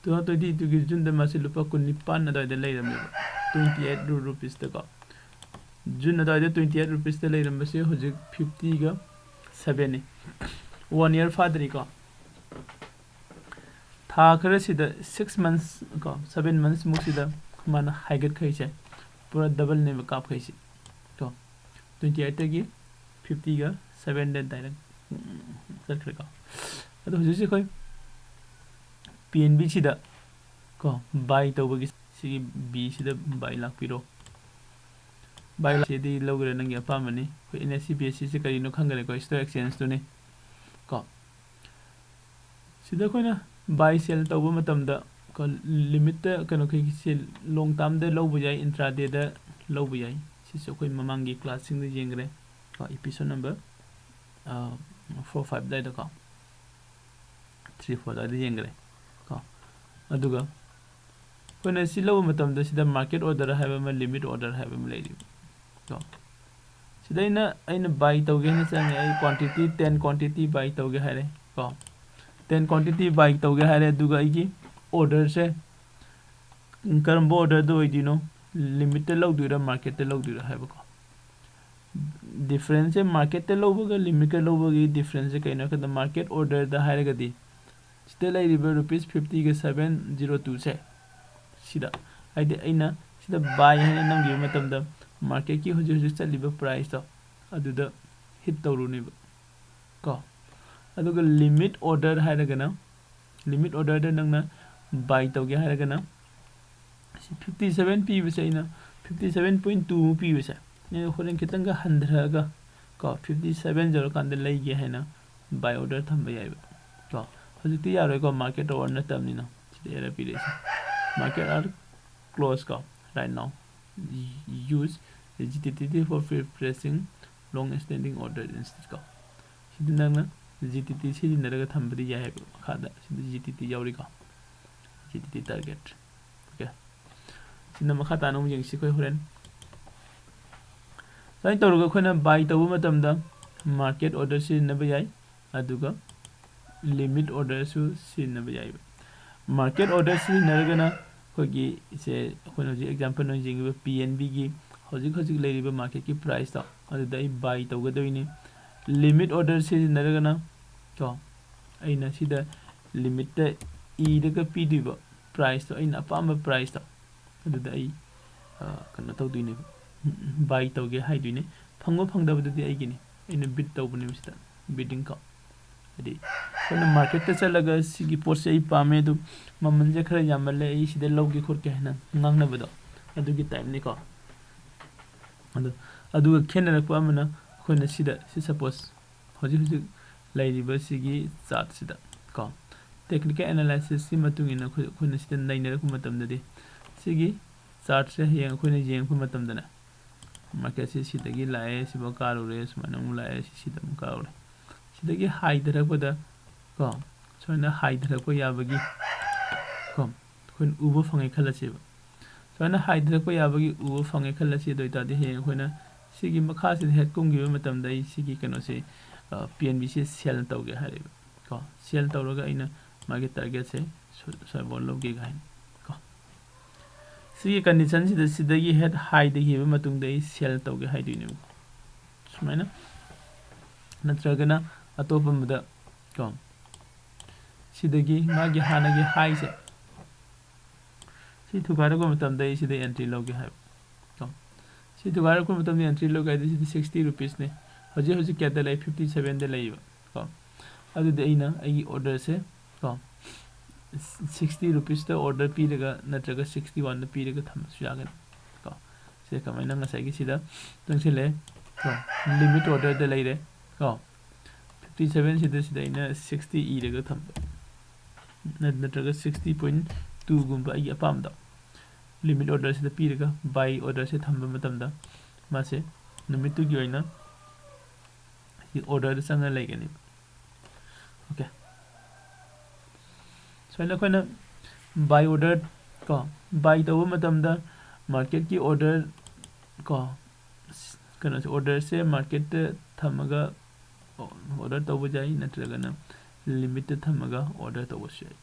ꯇꯨ ꯊꯥꯎꯖꯟ ꯇ꯭ꯋꯦꯟꯇꯤ ꯇꯨꯒꯤ ꯖꯨꯟꯗ ꯃꯥꯁꯤ ꯂꯨꯄꯥ ꯀꯨꯟꯅꯤꯄꯥꯟ ꯑꯗꯨꯋꯥꯏꯗ ꯂꯩꯔꯝꯃꯦꯕ, ꯇ꯭ꯋꯦꯟꯇꯤ ꯑꯩꯠ ꯔꯨꯄꯤꯁꯇꯀꯣ꯫ ꯖꯨꯟ ꯑꯗꯨꯋꯥꯏꯗ ꯇ꯭ꯋꯦꯟꯇꯤ ꯑꯩꯠ ꯔꯨꯄꯤꯁꯇ ꯂꯩꯔꯝꯕꯁꯦ ꯍꯧꯖꯤꯛ ꯐꯤꯐꯇꯤꯒ ꯁꯕꯦꯟꯅꯤ꯫ ꯋꯥꯟ ꯏꯌꯔ ꯐꯥꯗ꯭ꯔꯤꯀꯣ꯫ ꯊꯥ ꯈꯔꯁꯤꯗ, ꯁꯤꯛꯁ ꯃꯟꯁ ꯀꯣ, ꯁꯕꯦꯟ ꯃꯟꯁꯃꯨꯛꯁꯤꯗ ꯃꯥꯅ ꯍꯥꯏꯒꯠꯈ꯭ꯔꯤꯁꯦ ꯄꯨꯔꯥ ꯗꯕꯜꯅꯦꯕ ꯀꯥꯞꯈ꯭ꯔꯤꯁꯦ ꯀꯣ꯫ ꯇ꯭ꯋꯦꯟꯇꯤ ꯑꯩꯠꯇꯒꯤ ꯐꯤꯐꯇꯤꯒ ꯁꯕꯦꯟꯗ ꯗꯥꯏꯔꯦꯛ ꯆꯠꯈ꯭ꯔꯦꯀꯣ꯫ ꯑꯗꯣ ꯍꯧꯖꯤꯛꯁꯦ ꯑꯩꯈꯣꯏ ꯄꯤ ꯑꯦꯟ ꯕꯤꯁꯤꯗ ꯀꯣ, ꯕꯥꯏ ꯇꯧꯕꯒꯤ ꯁꯤꯒꯤ ꯕꯤꯁꯤꯗ ꯕꯥꯏ ꯂꯥꯛꯄꯤꯔꯣ꯫ ꯕꯥꯏ ꯂꯥꯛꯁꯤꯗꯤ ꯂꯧꯒꯦꯔꯥ, ꯅꯪꯒꯤ ꯑꯄꯥꯝꯕꯅꯤ꯫ ꯑꯩꯈꯣꯏ ꯑꯦꯟ ꯑꯦꯁ ꯁꯤ ꯕꯤ ꯑꯦꯁ ꯁꯤꯁꯦ ꯀꯔꯤꯅꯣ ꯈꯪꯒꯅꯤꯀꯣ, ꯁ꯭ꯇꯣꯛ ꯑꯦꯛꯁꯆꯦꯟꯖꯇꯨꯅꯤ ꯀꯣ꯫ ꯁꯤꯗ ꯑꯩꯈꯣꯏꯅ ꯕꯥꯏ ꯁꯦꯜ ꯇꯧꯕ ꯃꯇꯝꯗ ꯀꯣ, ꯂꯤꯃꯤꯠꯇ ꯀꯩꯅꯣ, ꯀꯩꯁꯦ ꯂꯣꯡ ꯇꯥꯔꯝꯗ ꯂꯧꯕ ꯌꯥꯏ, ꯏꯟꯇ꯭ꯔꯥꯗꯦꯗ ꯂꯧꯕ ꯌꯥꯏ꯫ ꯁꯤꯁꯨ ꯑꯩꯈꯣꯏ ꯃꯃꯥꯡꯒꯤ ꯀ꯭ꯂꯥꯁꯁꯤꯡꯗ ꯌꯦꯡꯈ꯭ꯔꯦ ꯀꯣ, ꯏꯄꯤꯁꯣꯠ ꯅꯝꯕꯔ ꯐꯣꯔ ꯐꯥꯏꯚ ꯑꯗꯨꯋꯥꯏꯗꯀꯣ, ꯊ꯭ꯔꯤ ꯐꯣꯔ ꯑꯗꯨꯋꯥꯏꯗ ꯌꯦꯡꯈ꯭ꯔꯦ꯫ ꯑꯗꯨꯒ ꯑꯩꯈꯣꯏꯅ ꯁꯤ ꯂꯧꯕ ꯃꯇꯝꯗ ꯁꯤꯗ market order ꯍꯥꯏꯕ ꯑꯃ, limit order ꯍꯥꯏꯕ ꯑꯃ ꯂꯩꯔꯤꯕ ꯀꯣ꯫ ꯁꯤꯗ ꯑꯩꯅ, ꯑꯩꯅ buy ꯇꯧꯒꯦ ꯍꯥꯏꯅ ꯆꯪꯉꯦ, ꯑꯩ quantity ten quantity buy ꯇꯧꯒꯦ ꯍꯥꯏꯔꯦ ꯀꯣ꯫ Ten quantity buy ꯇꯧꯒꯦ ꯍꯥꯏꯔꯦ, ꯑꯗꯨꯒ ꯑꯩꯒꯤ orderꯁꯦ ꯀꯔꯝꯕ orderꯗ ꯑꯣꯏꯗꯣꯏꯅꯣ, limitꯇ ꯂꯧꯗꯣꯏꯔꯥ marketꯇ ꯂꯧꯗꯣꯏꯔꯥ ꯍꯥꯏꯕꯀꯣ꯫ Differenceꯁꯦ marketꯇ ꯂꯧꯕꯒ limitꯀ ꯂꯧꯕꯒꯤ differenceꯁꯦ ꯀꯩꯅꯣ ꯍꯥꯏꯕꯗ, market orderꯗ ꯍꯥꯏꯔꯒꯗꯤ ꯁꯤꯗ ꯂꯩꯔꯤꯕ rupees fiftyꯒ seven zero twoꯁꯦ ꯁꯤꯗ, ꯍꯥꯏꯗꯤ ꯑꯩꯅ ꯁꯤꯗ buy ꯍꯥꯏꯅ ꯅꯝꯈꯤꯕ ꯃꯇꯝꯗ marketꯀꯤ ꯍꯧꯖꯤꯛ ꯍꯧꯖꯤꯛ ꯆꯠꯂꯤꯕ priceꯇꯣ ꯑꯗꯨꯗ hit ꯇꯧꯔꯨꯅꯦꯕ ꯀꯣ꯫ ꯑꯗꯨꯒ limit order ꯍꯥꯏꯔꯒꯅ, limit orderꯗ ꯅꯪꯅ buy ꯇꯧꯒꯦ ꯍꯥꯏꯔꯒꯅ ꯁꯤ fifty seven ꯄꯤꯕꯁꯦ ꯑꯩꯅ fifty seven point two ꯄꯤꯕꯁꯦ ꯑꯩꯅ ꯍꯣꯔꯦꯟ ꯈꯤꯇꯪꯒ ꯍꯟꯊꯔꯛꯑꯒ ꯀꯣ, fifty seven ꯌꯧꯔꯀꯥꯟꯗ ꯂꯩꯒꯦ ꯍꯥꯏꯅ buy order ꯊꯝꯕ ꯌꯥꯏꯕ ꯀꯣ꯫ ꯍꯧꯖꯤꯛꯇꯤ ꯌꯥꯔꯣꯏꯀꯣ, market hour ꯅꯠꯇꯕꯅꯤꯅ꯫ ꯁꯤꯗ error ꯄꯤꯔꯛꯏꯁꯦ, market are close ꯀꯣ, right now use G T T for pre-placing long standing order instead ꯀꯣ꯫ ꯁꯤꯗꯤ ꯅꯪꯅ G T T ꯁꯤꯖꯤꯟꯅꯔꯒ ꯊꯝꯕꯗꯤ ꯌꯥꯏ ꯍꯥꯏꯕ, ꯃꯈꯥꯗ ꯁꯤꯗ G T T ꯌꯥꯎꯔꯤꯀꯣ, G T T target꯫ Okay, ꯁꯤꯅ ꯃꯈꯥ ꯇꯥꯅ ꯑꯃꯨꯛ ꯌꯦꯡꯁꯤ ꯑꯩꯈꯣꯏ ꯍꯣꯔꯦꯟ꯫ ꯁꯨꯃꯥꯏꯅ ꯇꯧꯔꯒ ꯑꯩꯈꯣꯏꯅ buy ꯇꯧꯕ ꯃꯇꯝꯗ market order ꯁꯤꯖꯤꯟꯅꯕ ꯌꯥꯏ, ꯑꯗꯨꯒ limit orderꯁꯨ ꯁꯤꯖꯤꯟꯅꯕ ꯌꯥꯏꯕ꯫ Market order ꯁꯤꯖꯤꯟꯅꯔꯒꯅ ꯑꯩꯈꯣꯏꯒꯤ ꯁꯦ, ꯑꯩꯈꯣꯏꯅ ꯍꯧꯖꯤꯛ example ꯑꯣꯏꯅ ꯌꯦꯡꯉꯤꯕ P N Bꯒꯤ ꯍꯧꯖꯤꯛ ꯍꯧꯖꯤꯛ ꯂꯩꯔꯤꯕ marketꯀꯤ priceꯇꯣ ꯑꯗꯨꯗ ꯑꯩ buy ꯇꯧꯒꯗꯣꯏꯅꯤ꯫ Limit order ꯁꯤꯖꯤꯟꯅꯔꯒꯅ ꯀꯣ, ꯑꯩꯅ ꯁꯤꯗ limitꯇ ꯏꯔꯒ ꯄꯤꯗꯣꯏꯕ priceꯇꯣ, ꯑꯩꯅ ꯑꯄꯥꯝꯕ priceꯇꯣ ꯑꯗꯨꯗ ꯑꯩ, ꯑ, ꯀꯩꯅꯣ ꯇꯧꯗꯣꯏꯅꯦꯕ, buy ꯇꯧꯒꯦ ꯍꯥꯏꯗꯣꯏꯅꯦ꯫ ꯐꯪꯕ ꯐꯪꯗꯕꯗꯨꯗꯤ ꯑꯩꯒꯤꯅꯤ, ꯑꯩꯅ bid ꯇꯧꯕꯅꯦꯕ ꯁꯤꯗ, bidding ꯀꯣ꯫ ꯍꯥꯏꯗꯤ ꯑꯩꯈꯣꯏꯅ marketꯇ ꯆꯠꯂꯒ ꯁꯤꯒꯤ ꯄꯣꯠꯁꯦ ꯑꯩ ꯄꯥꯝꯃꯦ, ꯑꯗꯨ ꯃꯃꯜꯁꯦ ꯈꯔ ꯌꯥꯝꯃꯜꯂꯦ, ꯑꯩ ꯁꯤꯗ ꯂꯧꯒꯦ ꯈꯣꯠꯀꯦ ꯍꯥꯏꯅ ꯉꯥꯡꯅꯕꯗꯣ, ꯑꯗꯨꯒꯤ typeꯅꯤꯀꯣ꯫ ꯑꯗꯣ ꯑꯗꯨꯒ ꯈꯦꯠꯅꯔꯛꯄ ꯑꯃꯅ ꯑꯩꯈꯣꯏꯅ ꯁꯤꯗ, ꯁꯤ suppose ꯍꯧꯖꯤꯛ ꯍꯧꯖꯤꯛ ꯂꯩꯔꯤꯕ ꯁꯤꯒꯤ chartꯁꯤꯗ ꯀꯣ, technical analysisꯀꯤ ꯃꯇꯨꯡ ꯏꯟꯅ ꯑꯩꯈꯣꯏ, ꯑꯩꯈꯣꯏꯅ ꯁꯤꯗ ꯅꯩꯅꯔꯛꯄ ꯃꯇꯝꯗꯗꯤ ꯁꯤꯒꯤ chartꯁꯦ ꯍꯌꯦꯡ ꯑꯩꯈꯣꯏꯅ ꯌꯦꯡꯉꯛꯄ ꯃꯇꯝꯗꯅꯦ, marketꯁꯦ ꯁꯤꯗꯒꯤ ꯂꯥꯛꯑꯦ, ꯁꯤꯐꯥꯎ ꯀꯥꯔꯨꯔꯦ, ꯁꯨꯃꯥꯏꯅ ꯑꯃꯨꯛ ꯂꯥꯛꯑꯦ, ꯁꯤ, ꯁꯤꯗ ꯑꯃꯨꯛ ꯀꯥꯔꯨꯔꯦ꯫ ꯁꯤꯗꯒꯤ ꯍꯥꯏꯊꯔꯛꯄꯗ ꯀꯣ, ꯁꯨꯃꯥꯏꯅ ꯍꯥꯏꯊꯔꯛꯄ ꯌꯥꯕꯒꯤ ꯀꯣ ꯑꯩꯈꯣꯏꯅ ꯎꯕ ꯐꯪꯉꯦ ꯈꯜꯂꯁꯦꯕ꯫ ꯁꯨꯃꯥꯏꯅ ꯍꯥꯏꯊꯔꯛꯄ ꯌꯥꯕꯒꯤ ꯎꯕ ꯐꯪꯉꯦ ꯈꯜꯂꯁꯤ꯫ ꯑꯗꯨ ꯑꯣꯏꯇꯥꯔꯗꯤ ꯍꯌꯦꯡ ꯑꯩꯈꯣꯏꯅ ꯁꯤꯒꯤ ꯃꯈꯥꯁꯤꯗ ꯍꯦꯛ ꯀꯨꯝꯈꯤꯕ ꯃꯇꯝꯗ ꯑꯩ ꯁꯤꯒꯤ ꯀꯩꯅꯣꯁꯦ, ꯄꯤ ꯑꯦꯟ ꯕꯤꯁꯦ ꯁꯦꯜ ꯇꯧꯒꯦ ꯍꯥꯏꯔꯦꯕ꯫ ꯀꯣ ꯁꯦꯜ ꯇꯧꯔꯒ ꯑꯩꯅ ꯃꯥꯒꯤ ꯇꯥꯔꯒꯦꯠꯁꯦ ꯁ꯭ꯋꯥꯏꯐꯥꯎ ꯂꯧꯒꯦ ꯀꯥꯏꯅ꯫ ꯀꯣ ꯁꯤꯒꯤ ꯀꯟꯗꯤꯁꯟꯁꯤꯗ ꯁꯤꯗꯒꯤ ꯍꯦꯛ ꯍꯥꯏꯊꯈꯤꯕ ꯃꯇꯨꯡꯗ ꯑꯩ ꯁꯦꯜ ꯇꯧꯒꯦ ꯍꯥꯏꯗꯣꯏꯅꯦꯕ꯫ ꯁꯨꯃꯥꯏꯅ ꯅꯠꯇ꯭ꯔꯒꯅ ꯑꯇꯣꯞꯄ ꯑꯃꯗ ꯀꯣ ꯁꯤꯗꯒꯤ ꯃꯥꯒꯤ ꯍꯥꯟꯅꯒꯤ ꯍꯥꯏꯁꯦ ꯁꯤ ꯊꯨꯒꯥꯏꯔꯛꯄ ꯃꯇꯝꯗ ꯑꯩ ꯁꯤꯗ ꯑꯦꯟꯇ꯭ꯔꯤ ꯂꯧꯒꯦ ꯍꯥꯏꯕ꯫ ꯀꯣ ꯁꯤ ꯊꯨꯒꯥꯏꯔꯛꯄ ꯃꯇꯝꯗ ꯑꯦꯟꯇ꯭ꯔꯤ ꯂꯧꯒꯦ ꯍꯥꯏꯗꯤ ꯁꯤꯗꯤ ꯁꯤꯛꯁꯇꯤ ꯔꯨꯄꯤꯁꯅꯦ꯫ ꯍꯧꯖꯤꯛ ꯍꯧꯖꯤꯛ ꯀꯌꯥꯗ ꯂꯩ? ꯐꯤꯐꯇꯤ ꯁꯕꯦꯟꯗ ꯂꯩꯌꯦꯕ꯫ ꯀꯣ ꯑꯗꯨꯗꯤ ꯑꯩꯅ ꯑꯩꯒꯤ ꯑꯣꯔꯗꯔꯁꯦ ꯀꯣ ꯁꯤꯛꯁꯇꯤ ꯔꯨꯄꯤꯁꯇ ꯑꯣꯔꯗꯔ ꯄꯤꯔꯒ ꯅꯠꯇ꯭ꯔꯒ ꯁꯤꯛꯁꯇꯤ ꯋꯥꯟꯗ ꯄꯤꯔꯒ ꯊꯝꯕꯁꯨ ꯌꯥꯒꯅꯤ꯫ ꯀꯣ ꯁꯤꯗ ꯀꯃꯥꯏꯅ ꯉꯁꯥꯏꯒꯤ ꯁꯤꯗ ꯆꯪꯁꯤꯜꯂꯦ꯫ ꯀꯣ ꯂꯤꯃꯤꯠ ꯑꯣꯔꯗꯔꯗ ꯂꯩꯔꯦ꯫ ꯀꯣ ꯐꯤꯐꯇꯤ ꯁꯕꯦꯟꯁꯤꯗ ꯁꯤꯗ ꯑꯩꯅ ꯁꯤꯛꯁꯇꯤ ꯏꯔꯒ ꯊꯝꯕ ꯅꯠ- ꯅꯠꯇ꯭ꯔꯒ ꯁꯤꯛꯁꯇꯤ ꯄꯣꯏꯟ ꯇꯨꯒꯨꯝꯕ ꯑꯩꯒꯤ ꯑꯄꯥꯝꯕꯗꯣ ꯂꯤꯃꯤꯠ ꯑꯣꯔꯗꯔꯁꯤꯗ ꯄꯤꯔꯒ ꯕꯥꯏ ꯑꯣꯔꯗꯔꯁꯦ ꯊꯝꯕ ꯃꯇꯝꯗ ꯃꯥꯁꯦ ꯅꯨꯃꯤꯠꯇꯨꯒꯤ ꯑꯣꯏꯅ ꯁꯤ ꯑꯣꯔꯗꯔꯗ ꯆꯪꯉ ꯂꯩꯒꯅꯦꯕ꯫ ꯑꯣꯀꯦ ꯁꯨꯃꯥꯏꯅ ꯑꯩꯈꯣꯏꯅ ꯕꯥꯏ ꯑꯣꯔꯗꯔ ꯀꯣ ꯕꯥꯏ ꯇꯧꯕ ꯃꯇꯝꯗ ꯃꯥꯔꯀꯦꯠꯀꯤ ꯑꯣꯔꯗꯔ ꯀꯣ ꯀꯩꯅꯣꯁꯦ ꯑꯣꯔꯗꯔꯁꯦ ꯃꯥꯔꯀꯦꯠꯇ ꯊꯝꯃꯒ ꯑꯣꯔꯗꯔ ꯇꯧꯕ ꯌꯥꯏ ꯅꯠꯇ꯭ꯔꯒꯅ ꯂꯤꯃꯤꯠꯇ ꯊꯝꯃꯒ ꯑꯣꯔꯗꯔ ꯇꯧꯕꯁꯨ ꯌꯥꯏ꯫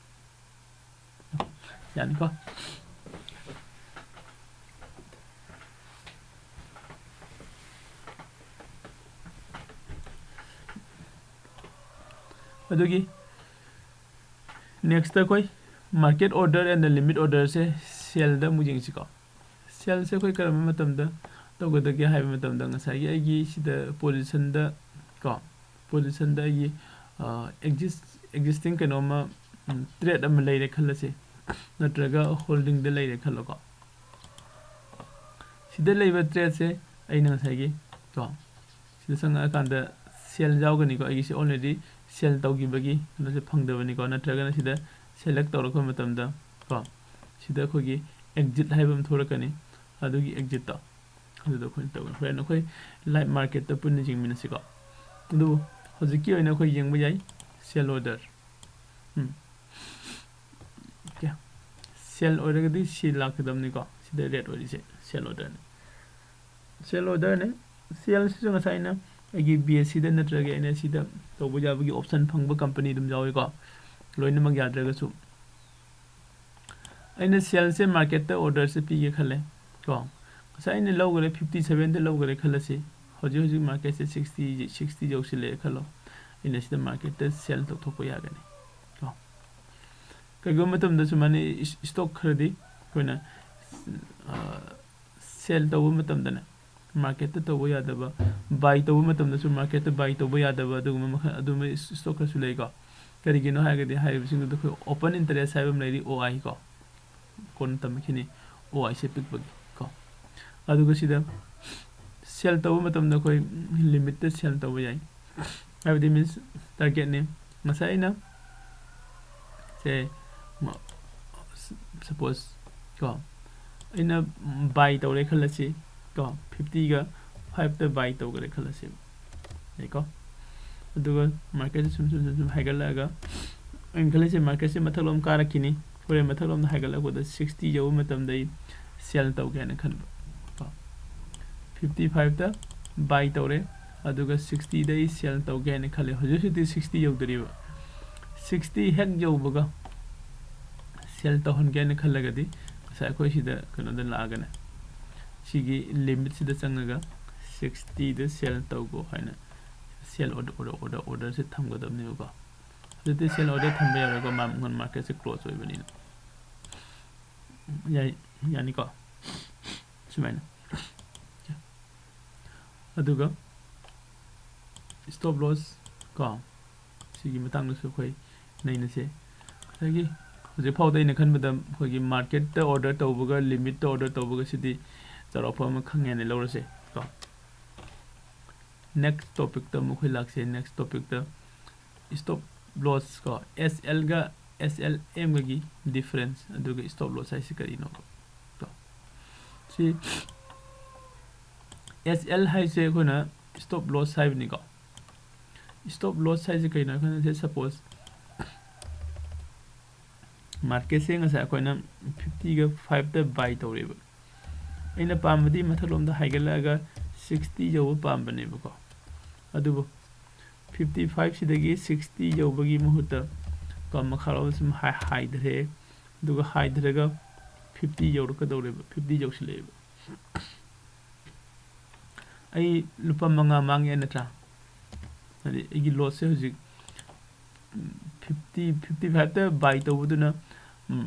ꯌꯥꯅꯤꯀꯣ꯫ ꯑꯗꯨꯒꯤ ꯅꯦꯛꯁꯇ ꯑꯩꯈꯣꯏ market order and the limit ꯑꯣꯔꯗꯔꯁꯦ ꯁꯦꯜꯗ ꯑꯃꯨꯛ ꯌꯦꯡꯁꯤꯀꯣ꯫ ꯁꯦꯜꯁꯦ ꯑꯩꯈꯣꯏ ꯀꯔꯝꯕ ꯃꯇꯝꯗ ꯇꯧꯒꯗꯒꯦ ꯍꯥꯏꯕ ꯃꯇꯝꯗ ꯉꯁꯥꯏꯒꯤ ꯑꯩꯒꯤ ꯁꯤꯗ ꯄꯣꯖꯤꯁꯟꯗ ꯀꯣ ꯄꯣꯖꯤꯁꯟꯗ ꯑꯩꯒꯤ ꯑꯦꯛꯖꯤꯁ ꯑꯦꯛꯖꯤꯁꯇꯤꯡ ꯀꯩꯅꯣꯝꯃ ꯇ꯭ꯔꯦꯠ ꯑꯃ ꯂꯩꯔꯦ ꯈꯜꯂꯁꯦ ꯅꯠꯇ꯭ꯔꯒ ꯍꯣꯜꯗꯤꯡꯗ ꯂꯩꯔꯦ ꯈꯜꯂꯣꯀꯣ꯫ ꯁꯤꯗ ꯂꯩꯕ ꯇ꯭ꯔꯦꯠꯁꯦ ꯑꯩꯅ ꯉꯁꯥꯏꯒꯤ ꯀꯣ ꯁꯤꯗ ꯆꯪꯉꯛꯑꯀꯥꯟꯗ ꯁꯦꯜ ꯌꯥꯎꯒꯅꯤꯀꯣ꯫ ꯑꯩꯒꯤꯁꯦ ꯑꯣꯜꯔꯦꯗꯤ ꯁꯦꯜ ꯇꯧꯈꯤꯕꯒꯤ ꯀꯩꯅꯣꯁꯦ ꯐꯪꯗꯕꯅꯤꯀꯣ꯫ ꯅꯠꯇ꯭ꯔꯒꯅ ꯁꯤꯗ ꯁꯦꯂꯦꯛ ꯇꯧꯔꯛꯄ ꯃꯇꯝꯗ ꯀꯣ ꯁꯤꯗ ꯑꯩꯈꯣꯏꯒꯤ ꯑꯦꯛꯖꯤꯠ ꯍꯥꯏꯕ ꯑꯃ ꯊꯣꯛꯂꯛꯀꯅꯤ꯫ ꯑꯗꯨꯒꯤ ꯑꯦꯛꯖꯤꯠꯇꯣ ꯑꯗꯨꯗ ꯑꯩꯈꯣꯏꯅ ꯇꯧꯒꯅꯤ꯫ ꯍꯣꯔꯦꯟ ꯑꯩꯈꯣꯏ ꯂꯥꯏꯚ ꯃꯥꯔꯀꯦꯠꯇ ꯄꯨꯟꯅ ꯌꯦꯡꯃꯤꯟꯅꯁꯤꯀꯣ꯫ ꯑꯗꯨꯕꯨ ꯍꯧꯖꯤꯛꯀꯤ ꯑꯣꯏꯅ ꯑꯩꯈꯣꯏ ꯌꯦꯡꯕ ꯌꯥꯏ ꯁꯦꯜ ꯑꯣꯔꯗꯔ꯫ ꯎꯝ ꯑꯣꯀꯦ ꯁꯦꯜ ꯑꯣꯏꯔꯒꯗꯤ ꯁꯤ ꯂꯥꯛꯀꯗꯕꯅꯤꯀꯣ, ꯁꯤꯗ ꯔꯦꯠ ꯑꯣꯏꯔꯤꯁꯦ ꯁꯦꯜ ꯑꯣꯔꯗꯔꯅꯤ꯫ ꯁꯦꯜ ꯑꯣꯔꯗꯔꯅꯤ꯫ ꯁꯦꯜꯁꯤꯁꯨ ꯉꯁꯥꯏ ꯑꯩꯅ ꯑꯩꯒꯤ ꯕꯤ ꯑꯦꯁ ꯁꯤꯗ ꯅꯠꯇ꯭ꯔꯒ ꯑꯩꯅ ꯁꯤꯗ ꯇꯧꯕ ꯌꯥꯕꯒꯤ ꯑꯣꯞꯁꯟ ꯐꯪꯕ ꯀꯝꯄꯅꯤ ꯑꯗꯨꯝ ꯌꯥꯎꯏꯀꯣ, ꯂꯣꯏꯅꯃꯛ ꯌꯥꯗ꯭ꯔꯒꯁꯨ꯫ ꯑꯩꯅ ꯁꯦꯜꯁꯦ ꯃꯥꯔꯀꯦꯠꯇ ꯑꯣꯔꯗꯔꯁꯦ ꯄꯤꯒꯦ ꯈꯜꯂꯦ ꯀꯣ꯫ ꯉꯁꯥꯏ ꯑꯩꯅ ꯂꯧꯈꯔꯦ, ꯐꯤꯐꯇꯤ ꯁꯚꯦꯟꯗ ꯂꯧꯈꯔꯦ ꯈꯜꯂꯁꯤ꯫ ꯍꯧꯖꯤꯛ ꯍꯧꯖꯤꯛ ꯃꯥꯔꯀꯦꯠꯁꯦ ꯁꯤꯛꯁꯇꯤ, ꯁꯤꯛꯁꯇꯤ ꯌꯧꯁꯤꯜꯂꯛꯑꯦ ꯈꯜꯂꯣ꯫ ꯑꯩꯅ ꯁꯤꯗ ꯃꯥꯔꯀꯦꯠꯇ ꯁꯦꯜ ꯇꯧꯊꯣꯛꯄ ꯌꯥꯒꯅꯤ ꯀꯣ꯫ ꯀꯩꯒꯨꯝꯕ ꯃꯇꯝꯗꯁꯨ ꯃꯥꯅꯤ ꯏꯁꯇꯣꯛ ꯈꯔꯗꯤ ꯑꯩꯈꯣꯏꯅ, ꯑ, ꯁꯦꯜ ꯇꯧꯕ ꯃꯇꯝꯗꯅꯦ, ꯃꯥꯔꯀꯦꯠꯇ ꯇꯧꯕ ꯌꯥꯗꯕ, ꯕꯥꯏ ꯇꯧꯕ ꯃꯇꯝꯗꯁꯨ ꯃꯥꯔꯀꯦꯠꯇ ꯕꯥꯏ ꯇꯧꯕ ꯌꯥꯗꯕ ꯑꯗꯨꯒꯨꯝꯕ ꯃꯈꯜ, ꯑꯗꯨꯒꯨꯝꯕ ꯏꯁꯇꯣꯛ ꯈꯔꯁꯨ ꯂꯩꯀꯣ꯫ ꯀꯔꯤꯒꯤꯅꯣ ꯍꯥꯏꯔꯒꯗꯤ ꯍꯥꯏꯔꯤꯕꯁꯤꯡꯗꯨꯗ ꯑꯩꯈꯣꯏ ꯑꯣꯄꯟ ꯏꯟꯇꯔꯦꯁ ꯍꯥꯏꯕ ꯑꯃ ꯂꯩꯔꯤ, ꯑꯣ ꯑꯥꯏ ꯀꯣ꯫ ꯀꯣꯟꯅ ꯇꯝꯃꯛꯈꯤꯅꯤ, ꯑꯣ ꯑꯥꯏꯁꯦ ꯄꯤꯛꯄꯒꯤ ꯀꯣ꯫ ꯑꯗꯨꯒ ꯁꯤꯗ ꯁꯦꯜ ꯇꯧꯕ ꯃꯇꯝꯗ ꯑꯩꯈꯣꯏ ꯂꯤꯃꯤꯠꯇ ꯁꯦꯜ ꯇꯧꯕ ꯌꯥꯏ, ꯍꯥꯏꯕꯗꯤ ꯃꯤꯟꯁ ꯇꯥꯔꯒꯦꯠꯅꯤ꯫ ꯉꯁꯥꯏ ꯑꯩꯅ ꯁꯦ, ꯁꯄꯣꯁ ꯀꯣ, ꯑꯩꯅ ꯕꯥꯏ ꯇꯧꯔꯦ ꯈꯜꯂꯁꯤ ꯀꯣ, ꯐꯤꯐꯇꯤꯒ ꯐꯥꯏꯚꯇ ꯕꯥꯏ ꯇꯧꯈ꯭ꯔꯦ ꯈꯜꯂꯁꯤ, ꯌꯥꯏꯀꯣ꯫ ꯑꯗꯨꯒ ꯃꯥꯔꯀꯦꯠꯁꯦ ꯁꯨꯝ ꯁꯨꯝ ꯁꯨꯝ ꯁꯨꯝ ꯍꯥꯏꯒꯠꯂꯛꯑꯒ, ꯑꯩꯅ ꯈꯜꯂꯤꯁꯦ ꯃꯥꯔꯀꯦꯠꯁꯦ ꯃꯊꯛꯂꯣꯝ ꯀꯥꯔꯛꯈꯤꯅꯤ, ꯍꯣꯔꯦꯟ ꯃꯊꯛꯂꯣꯝꯗ ꯍꯥꯏꯒꯠꯂꯛꯄꯗ ꯁꯤꯛꯁꯇꯤ ꯌꯧꯕ ꯃꯇꯝꯗ ꯑꯩ ꯁꯦꯜ ꯇꯧꯒꯦ ꯍꯥꯏꯅ ꯈꯟꯕ ꯀꯣ꯫ ꯐꯤꯐꯇꯤ ꯐꯥꯏꯚꯇ ꯕꯥꯏ ꯇꯧꯔꯦ, ꯑꯗꯨꯒ ꯁꯤꯛꯁꯇꯤꯗ ꯑꯩ ꯁꯦꯜ ꯇꯧꯒꯦ ꯍꯥꯏꯅ ꯈꯜꯂꯦ꯫ ꯍꯧꯖꯤꯛ ꯍꯧꯖꯤꯛꯇꯤ ꯁꯤꯛꯁꯇꯤ ꯌꯧꯗ꯭ꯔꯤꯕ, ꯁꯤꯛꯁꯇꯤ ꯍꯦꯛ ꯌꯧꯕꯒ ꯁꯦꯜ ꯇꯧꯍꯟꯒꯦ ꯍꯥꯏꯅ ꯈꯜꯂꯒꯗꯤ ꯉꯁꯥꯏ ꯑꯩꯈꯣꯏ ꯁꯤꯗ ꯀꯩꯅꯣꯗ ꯂꯥꯛꯑꯒꯅꯦ, ꯁꯤꯒꯤ ꯂꯤꯃꯤꯠꯁꯤꯗ ꯆꯪꯉꯒ ꯁꯤꯛꯁꯇꯤꯗ ꯁꯦꯜ ꯇꯧꯒꯣ ꯍꯥꯏꯅ ꯁꯦꯜ ꯑꯣꯔꯗꯔ, ꯑꯣꯔꯗꯔ, ꯑꯣꯔꯗꯔꯁꯦ ꯊꯝꯒꯗꯕꯅꯦꯕꯀꯣ꯫ ꯍꯧꯖꯤꯛꯇꯤ ꯁꯦꯜ ꯑꯣꯔꯗꯔ ꯊꯝꯕ ꯌꯥꯔꯣꯏꯀꯣ, ꯃꯥ-, ꯃꯥꯔꯀꯦꯠꯁꯦ ꯀ꯭ꯂꯣꯖ ꯑꯣꯏꯕꯅꯤꯅ꯫ ꯌꯥꯏ, ꯌꯥꯅꯤꯀꯣ? ꯁꯨꯃꯥꯏꯅ꯫ ꯑꯗꯨꯒ ꯁ꯭ꯇꯣꯞ ꯂꯣꯁ ꯀꯣ, ꯁꯤꯒꯤ ꯃꯇꯥꯡꯗꯁꯨ ꯑꯩꯈꯣꯏ ꯅꯩꯅꯁꯦ꯫ ꯉꯁꯥꯏꯒꯤ ꯍꯧꯖꯤꯛ ꯐꯥꯎꯗ ꯑꯩꯅ ꯈꯟꯕꯗ ꯑꯩꯈꯣꯏꯒꯤ ꯃꯥꯔꯀꯦꯠꯇ ꯑꯣꯔꯗꯔ ꯇꯧꯕꯒ ꯂꯤꯃꯤꯠꯇ ꯑꯣꯔꯗꯔ ꯇꯧꯕꯒꯁꯤꯗꯤ ꯆꯥꯎꯔꯥꯛꯄ ꯑꯃ ꯈꯪꯉꯦꯅ ꯂꯧꯔꯁꯦ ꯀꯣ꯫ ꯅꯦꯛꯁ ꯇꯣꯄꯤꯛꯇ ꯑꯃꯨꯛ ꯑꯩꯈꯣꯏ ꯂꯥꯛꯁꯦ꯫ ꯅꯦꯛꯁ ꯇꯣꯄꯤꯛꯇ ꯁ꯭ꯇꯣꯞ ꯂꯣꯁ ꯀꯣ, ꯑꯦꯁ ꯑꯦꯜꯒ ꯑꯦꯁ ꯑꯦꯜ ꯑꯦꯝꯒꯒꯤ ꯗꯤꯐ꯭ꯔꯦꯟꯁ, ꯑꯗꯨꯒ ꯁ꯭ꯇꯣꯞ ꯂꯣꯁ ꯍꯥꯏꯁꯤ ꯀꯔꯤꯅꯣ ꯀꯣ? ꯁꯤ ꯑꯦꯁ ꯑꯦꯜ ꯍꯥꯏꯁꯦ ꯑꯩꯈꯣꯏꯅ ꯁ꯭ꯇꯣꯞ ꯂꯣꯁ ꯍꯥꯏꯕꯅꯤꯀꯣ꯫ ꯁ꯭ꯇꯣꯞ ꯂꯣꯁ ꯍꯥꯏꯁꯦ ꯀꯩꯅꯣ ꯍꯥꯏ ꯀꯥꯟꯗ, ꯁꯦ ꯁꯄꯣꯁ ꯃꯥꯔꯀꯦꯠꯁꯦ ꯉꯁꯥꯏ ꯑꯩꯈꯣꯏꯅ ꯐꯤꯐꯇꯤꯒ ꯐꯥꯏꯚꯇ ꯕꯥꯏ ꯇꯧꯔꯦꯕ꯫ ꯑꯩꯅ ꯄꯥꯝꯕꯗꯤ ꯃꯊꯛꯂꯣꯝꯗ ꯍꯥꯏꯒꯠꯂꯛꯑꯒ ꯁꯤꯛꯁꯇꯤ ꯌꯧꯕ ꯄꯥꯝꯕꯅꯦꯕꯀꯣ꯫ ꯑꯗꯨꯕꯨ ꯐꯤꯐꯇꯤ ꯐꯥꯏꯚꯁꯤꯗꯒꯤ ꯁꯤꯛꯁꯇꯤ ꯌꯧꯕꯒꯤ ꯃꯍꯨꯠꯇ ꯀꯣ ꯃꯈꯥꯔꯣꯝꯗ ꯁꯨꯝ ꯍꯥꯏ-, ꯍꯥꯏꯊꯔꯦ꯫ ꯑꯗꯨꯒ ꯍꯥꯏꯊꯔꯒ ꯐꯤꯐꯇꯤ ꯌꯧꯔꯛꯀꯗꯧꯔꯦꯕ, ꯐꯤꯐꯇꯤ ꯌꯧꯁꯤꯜꯂꯛꯑꯦꯕ꯫ ꯑꯩ ꯂꯨꯄꯥ ꯃꯉꯥ ꯃꯥꯡꯉꯦ ꯅꯠꯇ꯭ꯔꯥ? ꯍꯥꯏꯗꯤ ꯑꯩꯒꯤ ꯂꯣꯁꯁꯦ ꯍꯧꯖꯤꯛ ꯐꯤꯐꯇꯤ, ꯐꯤꯐꯇꯤ ꯐꯥꯏꯚꯇ ꯕꯥꯏ ꯇꯧꯕꯗꯨꯅ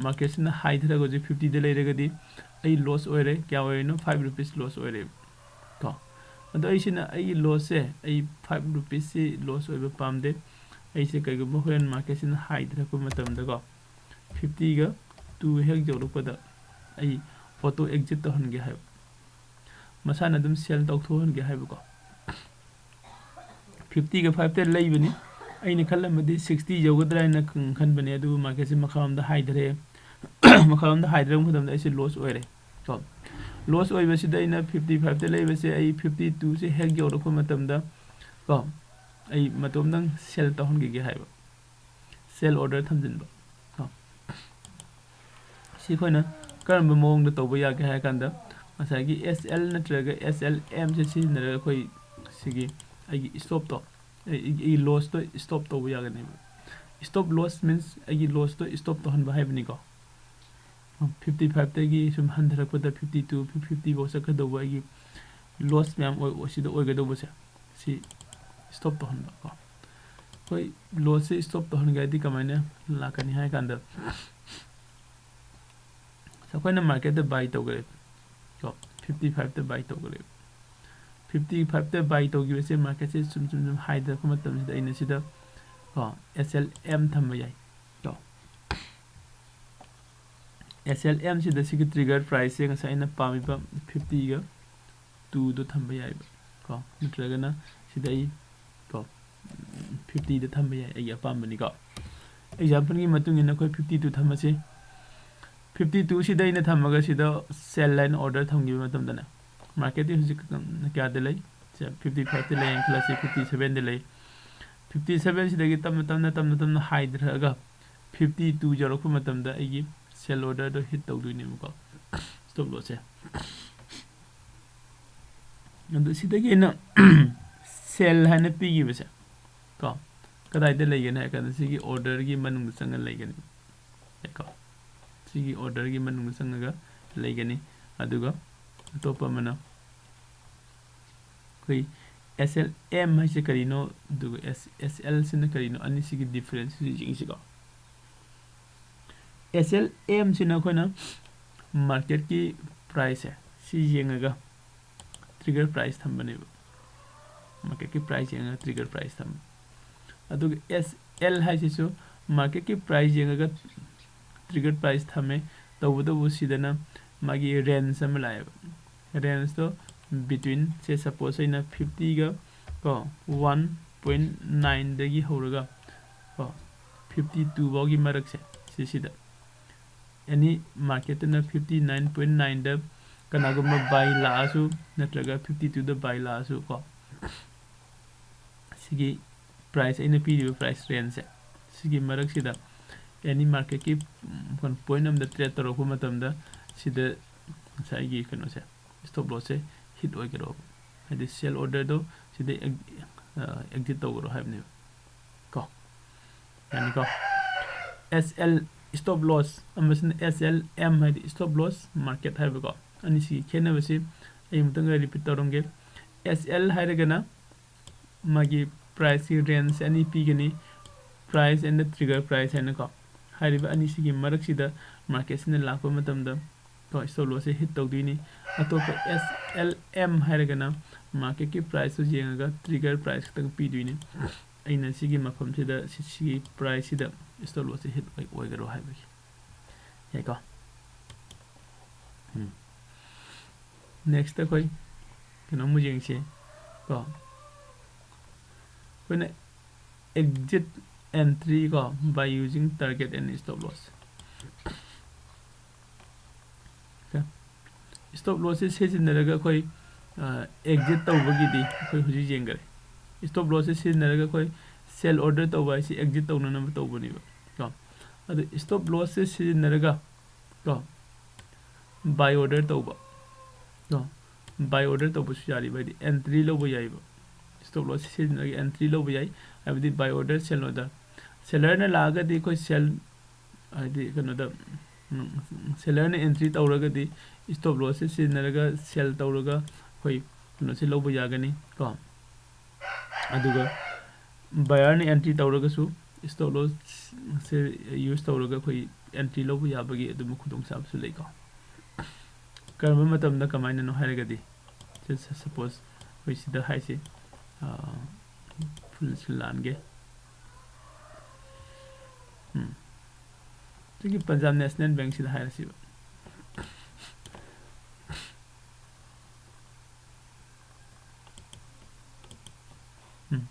ꯃꯥꯔꯀꯦꯠꯁꯤꯅ ꯍꯥꯏꯊꯔꯒ ꯍꯧꯖꯤꯛ ꯐꯤꯐꯇꯤꯗ ꯂꯩꯔꯒꯗꯤ ꯑꯩ ꯂꯣꯁ ꯑꯣꯏꯔꯦ꯫ ꯀꯌꯥ ꯑꯣꯏꯔꯤꯅꯣ? ꯐꯥꯏꯚ ꯔꯨꯄꯤꯁ ꯂꯣꯁ ꯑꯣꯏꯔꯦꯕ ꯀꯣ꯫ ꯑꯗꯣ ꯑꯩꯁꯤꯅ ꯑꯩꯒꯤ ꯂꯣꯁꯁꯦ, ꯑꯩ ꯐꯥꯏꯚ ꯔꯨꯄꯤꯁꯁꯤ ꯂꯣꯁ ꯑꯣꯏꯕ ꯄꯥꯝꯗꯦ꯫ ꯑꯩꯁꯦ ꯀꯩꯒꯨꯝꯕ ꯍꯣꯔꯦꯟ ꯃꯥꯔꯀꯦꯠꯁꯤꯅ ꯍꯥꯏꯊꯔꯛꯄ ꯃꯇꯝꯗꯀꯣ, ꯐꯤꯐꯇꯤꯒ ꯇꯨ ꯍꯦꯛ ꯌꯧꯔꯛꯄꯗ ꯑꯩ ꯑꯣꯇꯣ ꯑꯦꯛꯖꯤꯠ ꯇꯧꯍꯟꯒꯦ ꯍꯥꯏꯕ꯫ ꯃꯁꯥꯅ ꯑꯗꯨꯝ ꯁꯦꯜ ꯇꯧꯊꯣꯛꯍꯟꯒꯦ ꯍꯥꯏꯕꯀꯣ꯫ ꯐꯤꯐꯇꯤꯒ ꯐꯥꯏꯚꯇ ꯂꯩꯕꯅꯤ꯫ ꯑꯩꯅ ꯈꯜꯂꯝꯕꯗꯤ ꯁꯤꯛꯁꯇꯤ ꯌꯧꯒꯗ꯭ꯔꯥ ꯍꯥꯏꯅ ꯈꯟꯕꯅꯦ, ꯑꯗꯨꯕꯨ ꯃꯥꯔꯀꯦꯠꯁꯦ ꯃꯈꯥꯔꯣꯝꯗ ꯍꯥꯏꯊꯔꯛꯑꯦ꯫ ꯃꯈꯥꯔꯣꯝꯗ ꯍꯥꯏꯊꯔꯛꯄ ꯃꯇꯝꯗ ꯑꯩꯁꯦ ꯂꯣꯁ ꯑꯣꯏꯔꯦ ꯀꯣ꯫ ꯂꯣꯁ ꯑꯣꯏꯕꯁꯤꯗ ꯑꯩꯅ ꯐꯤꯐꯇꯤ ꯐꯥꯏꯚꯇ ꯂꯩꯕꯁꯦ ꯑꯩ ꯐꯤꯐꯇꯤ ꯇꯨꯁꯦ ꯍꯦꯛ ꯌꯧꯔꯛꯄ ꯃꯇꯝꯗ ꯀꯣ, ꯑꯩ ꯃꯇꯣꯝꯗꯪ ꯁꯦꯜ ꯇꯧꯍꯟꯈꯤꯒꯦ ꯍꯥꯏꯕ꯫ ꯁꯦꯜ ꯑꯣꯔꯗꯔ ꯊꯝꯖꯤꯟꯕ ꯀꯣ꯫ ꯁꯤ ꯑꯩꯈꯣꯏꯅ ꯀꯔꯝꯕ ꯃꯑꯣꯡꯗ ꯇꯧꯕ ꯌꯥꯒꯦ ꯍꯥꯏꯔ ꯀꯥꯟꯗ, ꯉꯁꯥꯏꯒꯤ ꯑꯦꯁ ꯑꯦꯜ ꯅꯠꯇ꯭ꯔꯒ ꯑꯦꯁ ꯑꯦꯜ ꯑꯦꯝꯁꯦ ꯁꯤꯖꯤꯟꯅꯔꯒ ꯑꯩꯈꯣꯏ ꯁꯤꯒꯤ ꯑꯩꯒꯤ ꯏꯁꯇꯣꯞꯇꯣ, ꯑꯩ, ꯑꯩꯒꯤ ꯂꯣꯁꯇꯣ ꯏꯁꯇꯣꯞ ꯇꯧꯕ ꯌꯥꯒꯅꯦꯕ꯫ ꯏꯁꯇꯣꯞ ꯂꯣꯁ ꯃꯤꯟꯁ ꯑꯩꯒꯤ ꯂꯣꯁꯇꯣ ꯏꯁꯇꯣꯞ ꯇꯧꯍꯟꯕ ꯍꯥꯏꯕꯅꯤꯀꯣ꯫ ꯐꯤꯐꯇꯤ ꯐꯥꯏꯚꯇꯒꯤ ꯁꯨꯝ ꯍꯟꯊꯔꯛꯄꯗ ꯐꯤꯐꯇꯤ ꯇꯨ, ꯐꯤꯐꯇꯤ ꯐꯥꯎ ꯆꯠꯀꯗꯧꯕ ꯑꯩꯒꯤ ꯂꯣꯁ ꯃꯌꯥꯝ ꯑꯣꯏ-, ꯁꯤꯗ ꯑꯣꯏꯒꯗꯧꯕꯁꯦ, ꯁꯤ ꯏꯁꯇꯣꯞ ꯇꯧꯍꯟꯕ ꯀꯣ꯫ ꯑꯩꯈꯣꯏ ꯂꯣꯁꯁꯦ ꯏꯁꯇꯣꯞ ꯇꯧꯍꯟꯒꯦ ꯍꯥꯏꯗꯤ ꯀꯃꯥꯏꯅ ꯂꯥꯛꯀꯅꯤ ꯍꯥꯏ ꯀꯥꯟꯗ, ꯑꯩꯈꯣꯏꯅ ꯃꯥꯔꯀꯦꯠꯇ ꯕꯥꯏ ꯇꯧꯈ꯭ꯔꯦ ꯀꯣ, ꯐꯤꯐꯇꯤ ꯐꯥꯏꯚꯇ ꯕꯥꯏ ꯇꯧꯈ꯭ꯔꯦ꯫ ꯐꯤꯐꯇꯤ ꯐꯥꯏꯚꯇ ꯕꯥꯏ ꯇꯧꯈꯤꯕꯁꯦ ꯃꯥꯔꯀꯦꯠꯁꯦ ꯁꯨꯝ ꯁꯨꯝ ꯁꯨꯝ ꯍꯥꯏꯊꯔꯛꯄ ꯃꯇꯝꯁꯤꯗ ꯑꯩꯅ ꯁꯤꯗ ꯀꯣ ꯑꯦꯁ ꯑꯦꯜ ꯑꯦꯝ ꯊꯝꯕ ꯌꯥꯏ ꯀꯣ꯫ ꯑꯦꯁ ꯑꯦꯜ ꯑꯦꯝꯁꯤꯗ ꯁꯤꯒꯤ ꯇ꯭ꯔꯤꯒꯔ ꯄ꯭ꯔꯥꯏꯁꯁꯦ ꯉꯁꯥꯏ ꯑꯩꯅ ꯄꯥꯝꯃꯤꯕ ꯐꯤꯐꯇꯤꯒ ꯇꯨꯗꯣ ꯊꯝꯕ ꯌꯥꯏꯕ ꯀꯣ, ꯅꯠꯇ꯭ꯔꯒꯅ ꯁꯤꯗ ꯑꯩ ꯀꯣ ꯐꯤꯐꯇꯤꯗ ꯊꯝꯕ ꯌꯥꯏ, ꯑꯩꯒꯤ ꯑꯄꯥꯝꯕꯅꯤꯀꯣ꯫ ꯑꯦꯛꯖꯥꯝꯄꯜꯒꯤ ꯃꯇꯨꯡ ꯏꯟꯅ ꯑꯩꯈꯣꯏ ꯐꯤꯐꯇꯤ ꯇꯨ ꯊꯝꯃꯁꯤ꯫ ꯐꯤꯐꯇꯤ ꯇꯨꯁꯤꯗ ꯑꯩꯅ ꯊꯝꯃꯒ ꯁꯤꯗ ꯁꯦꯜ ꯂꯥꯏꯟ ꯑꯣꯔꯗꯔ ꯊꯝꯈꯤꯕ ꯃꯇꯝꯗꯅꯦ, ꯃꯥꯔꯀꯦꯠꯇꯤ ꯍꯧꯖꯤꯛ ꯀꯌꯥꯗ ꯂꯩ? ꯁꯦ, ꯐꯤꯐꯇꯤ ꯐꯥꯏꯚꯇ ꯂꯩ ꯍꯥꯏꯅ ꯈꯜꯂꯁꯤ, ꯐꯤꯐꯇꯤ ꯁꯚꯦꯟꯗ ꯂꯩ꯫ ꯐꯤꯐꯇꯤ ꯁꯚꯦꯟꯁꯤꯗꯒꯤ ꯇꯞꯅ ꯇꯞꯅ ꯇꯞꯅ ꯇꯞꯅ ꯍꯥꯏꯊꯔꯛꯑꯒ ꯐꯤꯐꯇꯤ ꯇꯨ ꯌꯧꯔꯛꯄ ꯃꯇꯝꯗ ꯑꯩꯒꯤ ꯁꯦꯜ ꯑꯣꯔꯗꯔꯗꯣ ꯍꯤꯠ ꯇꯧꯗꯣꯏꯅꯦꯕꯀꯣ, ꯁ꯭ꯇꯣꯞ ꯂꯣꯁꯁꯦ꯫ ꯑꯗꯨ ꯁꯤꯗꯒꯤ ꯑꯩꯅ ꯁꯦꯜ ꯍꯥꯏꯅ ꯄꯤꯈꯤꯕꯁꯦ ꯀꯣ, ꯀꯗꯥꯏꯗ ꯂꯩꯒꯅꯤ ꯍꯥꯏ ꯀꯥꯟꯗ ꯁꯤꯒꯤ ꯑꯣꯔꯗꯔꯒꯤ ꯃꯅꯨꯡꯗ ꯆꯪꯉ ꯂꯩꯒꯅꯤ ꯀꯣ꯫ ꯁꯤꯒꯤ ꯑꯣꯔꯗꯔꯒꯤ ꯃꯅꯨꯡꯗ ꯆꯪꯉꯒ ꯂꯩꯒꯅꯤ꯫ ꯑꯗꯨꯒ ꯑꯇꯣꯞꯄ ꯑꯃꯅ ꯑꯩꯈꯣꯏ S L M ꯍꯥꯏꯁꯦ ꯀꯔꯤꯅꯣ, ꯑꯗꯨꯒ S, S L ꯁꯤꯅ ꯀꯔꯤꯅꯣ, ꯑꯅꯤꯁꯤꯒꯤ ꯗꯤꯐ꯭ꯔꯦꯟꯁꯁꯤ ꯌꯦꯡꯁꯤꯀꯣ꯫ S L M ꯁꯤꯅ ꯑꯩꯈꯣꯏꯅ ꯃꯥꯔꯀꯦꯠꯀꯤ ꯄ꯭ꯔꯥꯏꯁꯁꯦ ꯁꯤ ꯌꯦꯡꯉꯒ ꯇ꯭ꯔꯤꯒꯔ ꯄ꯭ꯔꯥꯏꯁ ꯊꯝꯕꯅꯦꯕ, ꯃꯥꯔꯀꯦꯠꯀꯤ ꯄ꯭ꯔꯥꯏꯁ ꯌꯦꯡꯉꯒ ꯇ꯭ꯔꯤꯒꯔ ꯄ꯭ꯔꯥꯏꯁ ꯊꯝꯕ꯫ ꯑꯗꯨꯒ S L ꯍꯥꯏꯁꯤꯁꯨ ꯃꯥꯔꯀꯦꯠꯀꯤ ꯄ꯭ꯔꯥꯏꯁ ꯌꯦꯡꯉꯒ ꯇ꯭ꯔꯤꯒꯔ ꯄ꯭ꯔꯥꯏꯁ ꯊꯝꯃꯦ꯫ ꯇꯧꯕꯇꯕꯨ ꯁꯤꯗꯅ ꯃꯥꯒꯤ ꯔꯦꯟꯖ ꯑꯃ ꯂꯥꯛꯑꯦꯕ꯫ ꯔꯦꯟꯖꯇꯣ ꯕꯤꯇ꯭ꯋꯤꯟ, ꯁꯦ ꯁꯄꯣꯁ ꯑꯩꯅ ꯐꯤꯐꯇꯤꯒ ꯀꯣ, ꯋꯥꯟ ꯄꯣꯏꯟ ꯅꯥꯏꯟꯗꯒꯤ ꯍꯧꯔꯒ ꯀꯣ, ꯐꯤꯐꯇꯤ ꯇꯨ ꯐꯥꯎꯒꯤ ꯃꯔꯛꯁꯦ, ꯁꯤꯁꯤꯗ ꯑꯦꯅꯤ ꯃꯥꯔꯀꯦꯠꯇꯅ ꯐꯤꯐꯇꯤ ꯅꯥꯏꯟ ꯄꯣꯏꯟ ꯅꯥꯏꯟꯗ ꯀꯅꯥꯒꯨꯝꯕ ꯕꯥꯏ ꯂꯥꯛꯑꯁꯨ ꯅꯠꯇ꯭ꯔꯒ ꯐꯤꯐꯇꯤ ꯇꯨꯗ ꯕꯥꯏ ꯂꯥꯛꯑꯁꯨ ꯀꯣ, ꯁꯤꯒꯤ ꯄ꯭ꯔꯥꯏꯁ, ꯑꯩꯅ ꯄꯤꯔꯤꯕ ꯄ꯭ꯔꯥꯏꯁ ꯔꯦꯟꯖꯁꯦ, ꯁꯤꯒꯤ ꯃꯔꯛꯁꯤꯗ ꯑꯦꯅꯤ ꯃꯥꯔꯀꯦꯠꯀꯤ ꯄꯣꯏꯟ ꯑꯃꯗ ꯇ꯭ꯔꯦꯠ ꯇꯧꯔꯛꯄ ꯃꯇꯝꯗ ꯁꯤꯗ ꯉꯁꯥꯏꯒꯤ ꯀꯩꯅꯣꯁꯦ, ꯁ꯭ꯇꯣꯞ ꯂꯣꯁꯁꯦ ꯍꯤꯠ ꯑꯣꯏꯒꯗꯧꯕ, ꯍꯥꯏꯗꯤ ꯁꯦꯜ ꯑꯣꯔꯗꯔꯗꯣ ꯁꯤꯗ ꯑꯦꯛꯖꯤꯠ ꯇꯧꯒꯗꯧ ꯍꯥꯏꯕꯅꯦꯕ ꯀꯣ꯫ ꯌꯥꯅꯤꯀꯣ? S L, ꯁ꯭ꯇꯣꯞ ꯂꯣꯁ, ꯑꯃꯁꯤꯅ S L M ꯍꯥꯏꯗꯤ ꯁ꯭ꯇꯣꯞ ꯂꯣꯁ ꯃꯥꯔꯀꯦꯠ ꯍꯥꯏꯕꯀꯣ꯫ ꯑꯅꯤꯁꯤꯒꯤ ꯈꯦꯠꯅꯕꯁꯤ ꯑꯩ ꯑꯃꯨꯛꯇꯪꯒ ꯔꯤꯄꯤꯠ ꯇꯧꯔꯝꯒꯦ꯫ S L ꯍꯥꯏꯔꯒꯅ ꯃꯥꯒꯤ ꯄ꯭ꯔꯥꯏꯁꯀꯤ ꯔꯦꯟꯖꯁꯦ ꯑꯅꯤ ꯄꯤꯒꯅꯤ, ꯄ꯭ꯔꯥꯏꯁ and trigger price ꯍꯥꯏꯅꯀꯣ꯫ ꯍꯥꯏꯔꯤꯕ ꯑꯅꯤꯁꯤꯒꯤ ꯃꯔꯛꯁꯤꯗ ꯃꯥꯔꯀꯦꯠꯁꯤꯅ ꯂꯥꯛꯄ ꯃꯇꯝꯗ ꯀꯣ, ꯁ꯭ꯇꯣꯞ ꯂꯣꯁꯁꯦ ꯍꯤꯠ ꯇꯧꯗꯣꯏꯅꯤ꯫ ꯑꯇꯣꯞꯄ S L M ꯍꯥꯏꯔꯒꯅ ꯃꯥꯔꯀꯦꯠꯀꯤ ꯄ꯭ꯔꯥꯏꯁꯇꯨ ꯌꯦꯡꯉꯒ ꯇ꯭ꯔꯤꯒꯔ ꯄ꯭ꯔꯥꯏꯁ ꯈꯛꯇꯪ ꯄꯤꯗꯣꯏꯅꯤ꯫ ꯑꯩꯅ ꯁꯤꯒꯤ ꯃꯐꯝꯁꯤꯗ, ꯁꯤ-, ꯁꯤꯒꯤ ꯄ꯭ꯔꯥꯏꯁꯁꯤꯗ ꯁ꯭ꯇꯣꯞ ꯂꯣꯁꯁꯦ ꯍꯤꯠ ꯑꯣꯏ-, ꯑꯣꯏꯒꯗ꯭ꯔꯣ ꯍꯥꯏꯕꯒꯤ꯫ ꯌꯥꯏꯀꯣ? ꯎꯝ꯫ ꯅꯦꯛꯁꯇ ꯑꯩꯈꯣꯏ ꯀꯩꯅꯣꯝꯃ ꯌꯦꯡꯁꯤ ꯀꯣ꯫ ꯑꯩꯈꯣꯏꯅ exit entry ꯀꯣ, by using target and stop loss꯫ Stop ꯂꯣꯁꯁꯦ ꯁꯤꯖꯤꯟꯅꯔꯒ ꯑꯩꯈꯣꯏ, ꯑ, ꯑꯦꯛꯖꯤꯠ ꯇꯧꯕꯒꯤꯗꯤ ꯑꯩꯈꯣꯏ ꯍꯧꯖꯤꯛ ꯌꯦꯡꯈꯔꯦ꯫ ꯁ꯭ꯇꯣꯞ ꯂꯣꯁꯁꯦ ꯁꯤꯖꯤꯟꯅꯔꯒ ꯑꯩꯈꯣꯏ ꯁꯦꯜ ꯑꯣꯔꯗꯔ ꯇꯧꯕ ꯍꯥꯏꯁꯤ ꯑꯦꯛꯖꯤꯠ ꯇꯧꯅꯅꯕ ꯇꯧꯕꯅꯦꯕ ꯀꯣ꯫ ꯑꯗꯨ stop lossꯁꯦ ꯁꯤꯖꯤꯟꯅꯔꯒ ꯀꯣ buy order ꯇꯧꯕ, ꯀꯣ buy order ꯇꯧꯕꯁꯨ ꯌꯥꯔꯤꯕ, ꯍꯥꯏꯗꯤ entry ꯂꯧꯕ ꯌꯥꯏꯕ꯫ Stop loss ꯁꯤꯖꯤꯟꯅꯔꯒ entry ꯂꯧꯕ ꯌꯥꯏ, ꯍꯥꯏꯕꯗꯤ buy order, sell order꯫ Sellerꯅ ꯂꯥꯛꯑꯒꯗꯤ ꯑꯩꯈꯣꯏ sell, ꯍꯥꯏꯗꯤ ꯀꯩꯅꯣꯗ, sellerꯅ entry ꯇꯧꯔꯒꯗꯤ stop lossꯁꯦ ꯁꯤꯖꯤꯟꯅꯔꯒ sell ꯇꯧꯔꯒ ꯑꯩꯈꯣꯏ ꯀꯩꯅꯣꯁꯦ ꯂꯧꯕ ꯌꯥꯒꯅꯤ ꯀꯣ꯫ ꯑꯗꯨꯒ buyerꯅ entry ꯇꯧꯔꯒꯁꯨ stop lossꯁꯦ use ꯇꯧꯔꯒ ꯑꯩꯈꯣꯏ entry ꯂꯧꯕ ꯌꯥꯕꯒꯤ ꯑꯗꯨꯝꯕ ꯈꯨꯗꯣꯡꯆꯥꯕꯁꯨ ꯂꯩꯀꯣ꯫ ꯀꯔꯝꯕ ꯃꯇꯝꯗ ꯀꯃꯥꯏꯅꯅꯣ ꯍꯥꯏꯔꯒꯗꯤ, ꯁꯤ ꯁ-, suppose ꯑꯩꯈꯣꯏ ꯁꯤꯗ ꯍꯥꯏꯁꯤ, ꯑꯥ, full screen ꯂꯥꯟꯒꯦ꯫ ꯎꯝ꯫ ꯁꯤꯒꯤ ꯄꯟꯖꯥꯕ ꯅꯦꯁꯅꯦꯜ ꯕꯦꯡꯁꯤꯗ ꯍꯥꯏꯔꯁꯤꯕ꯫ ꯎꯝ꯫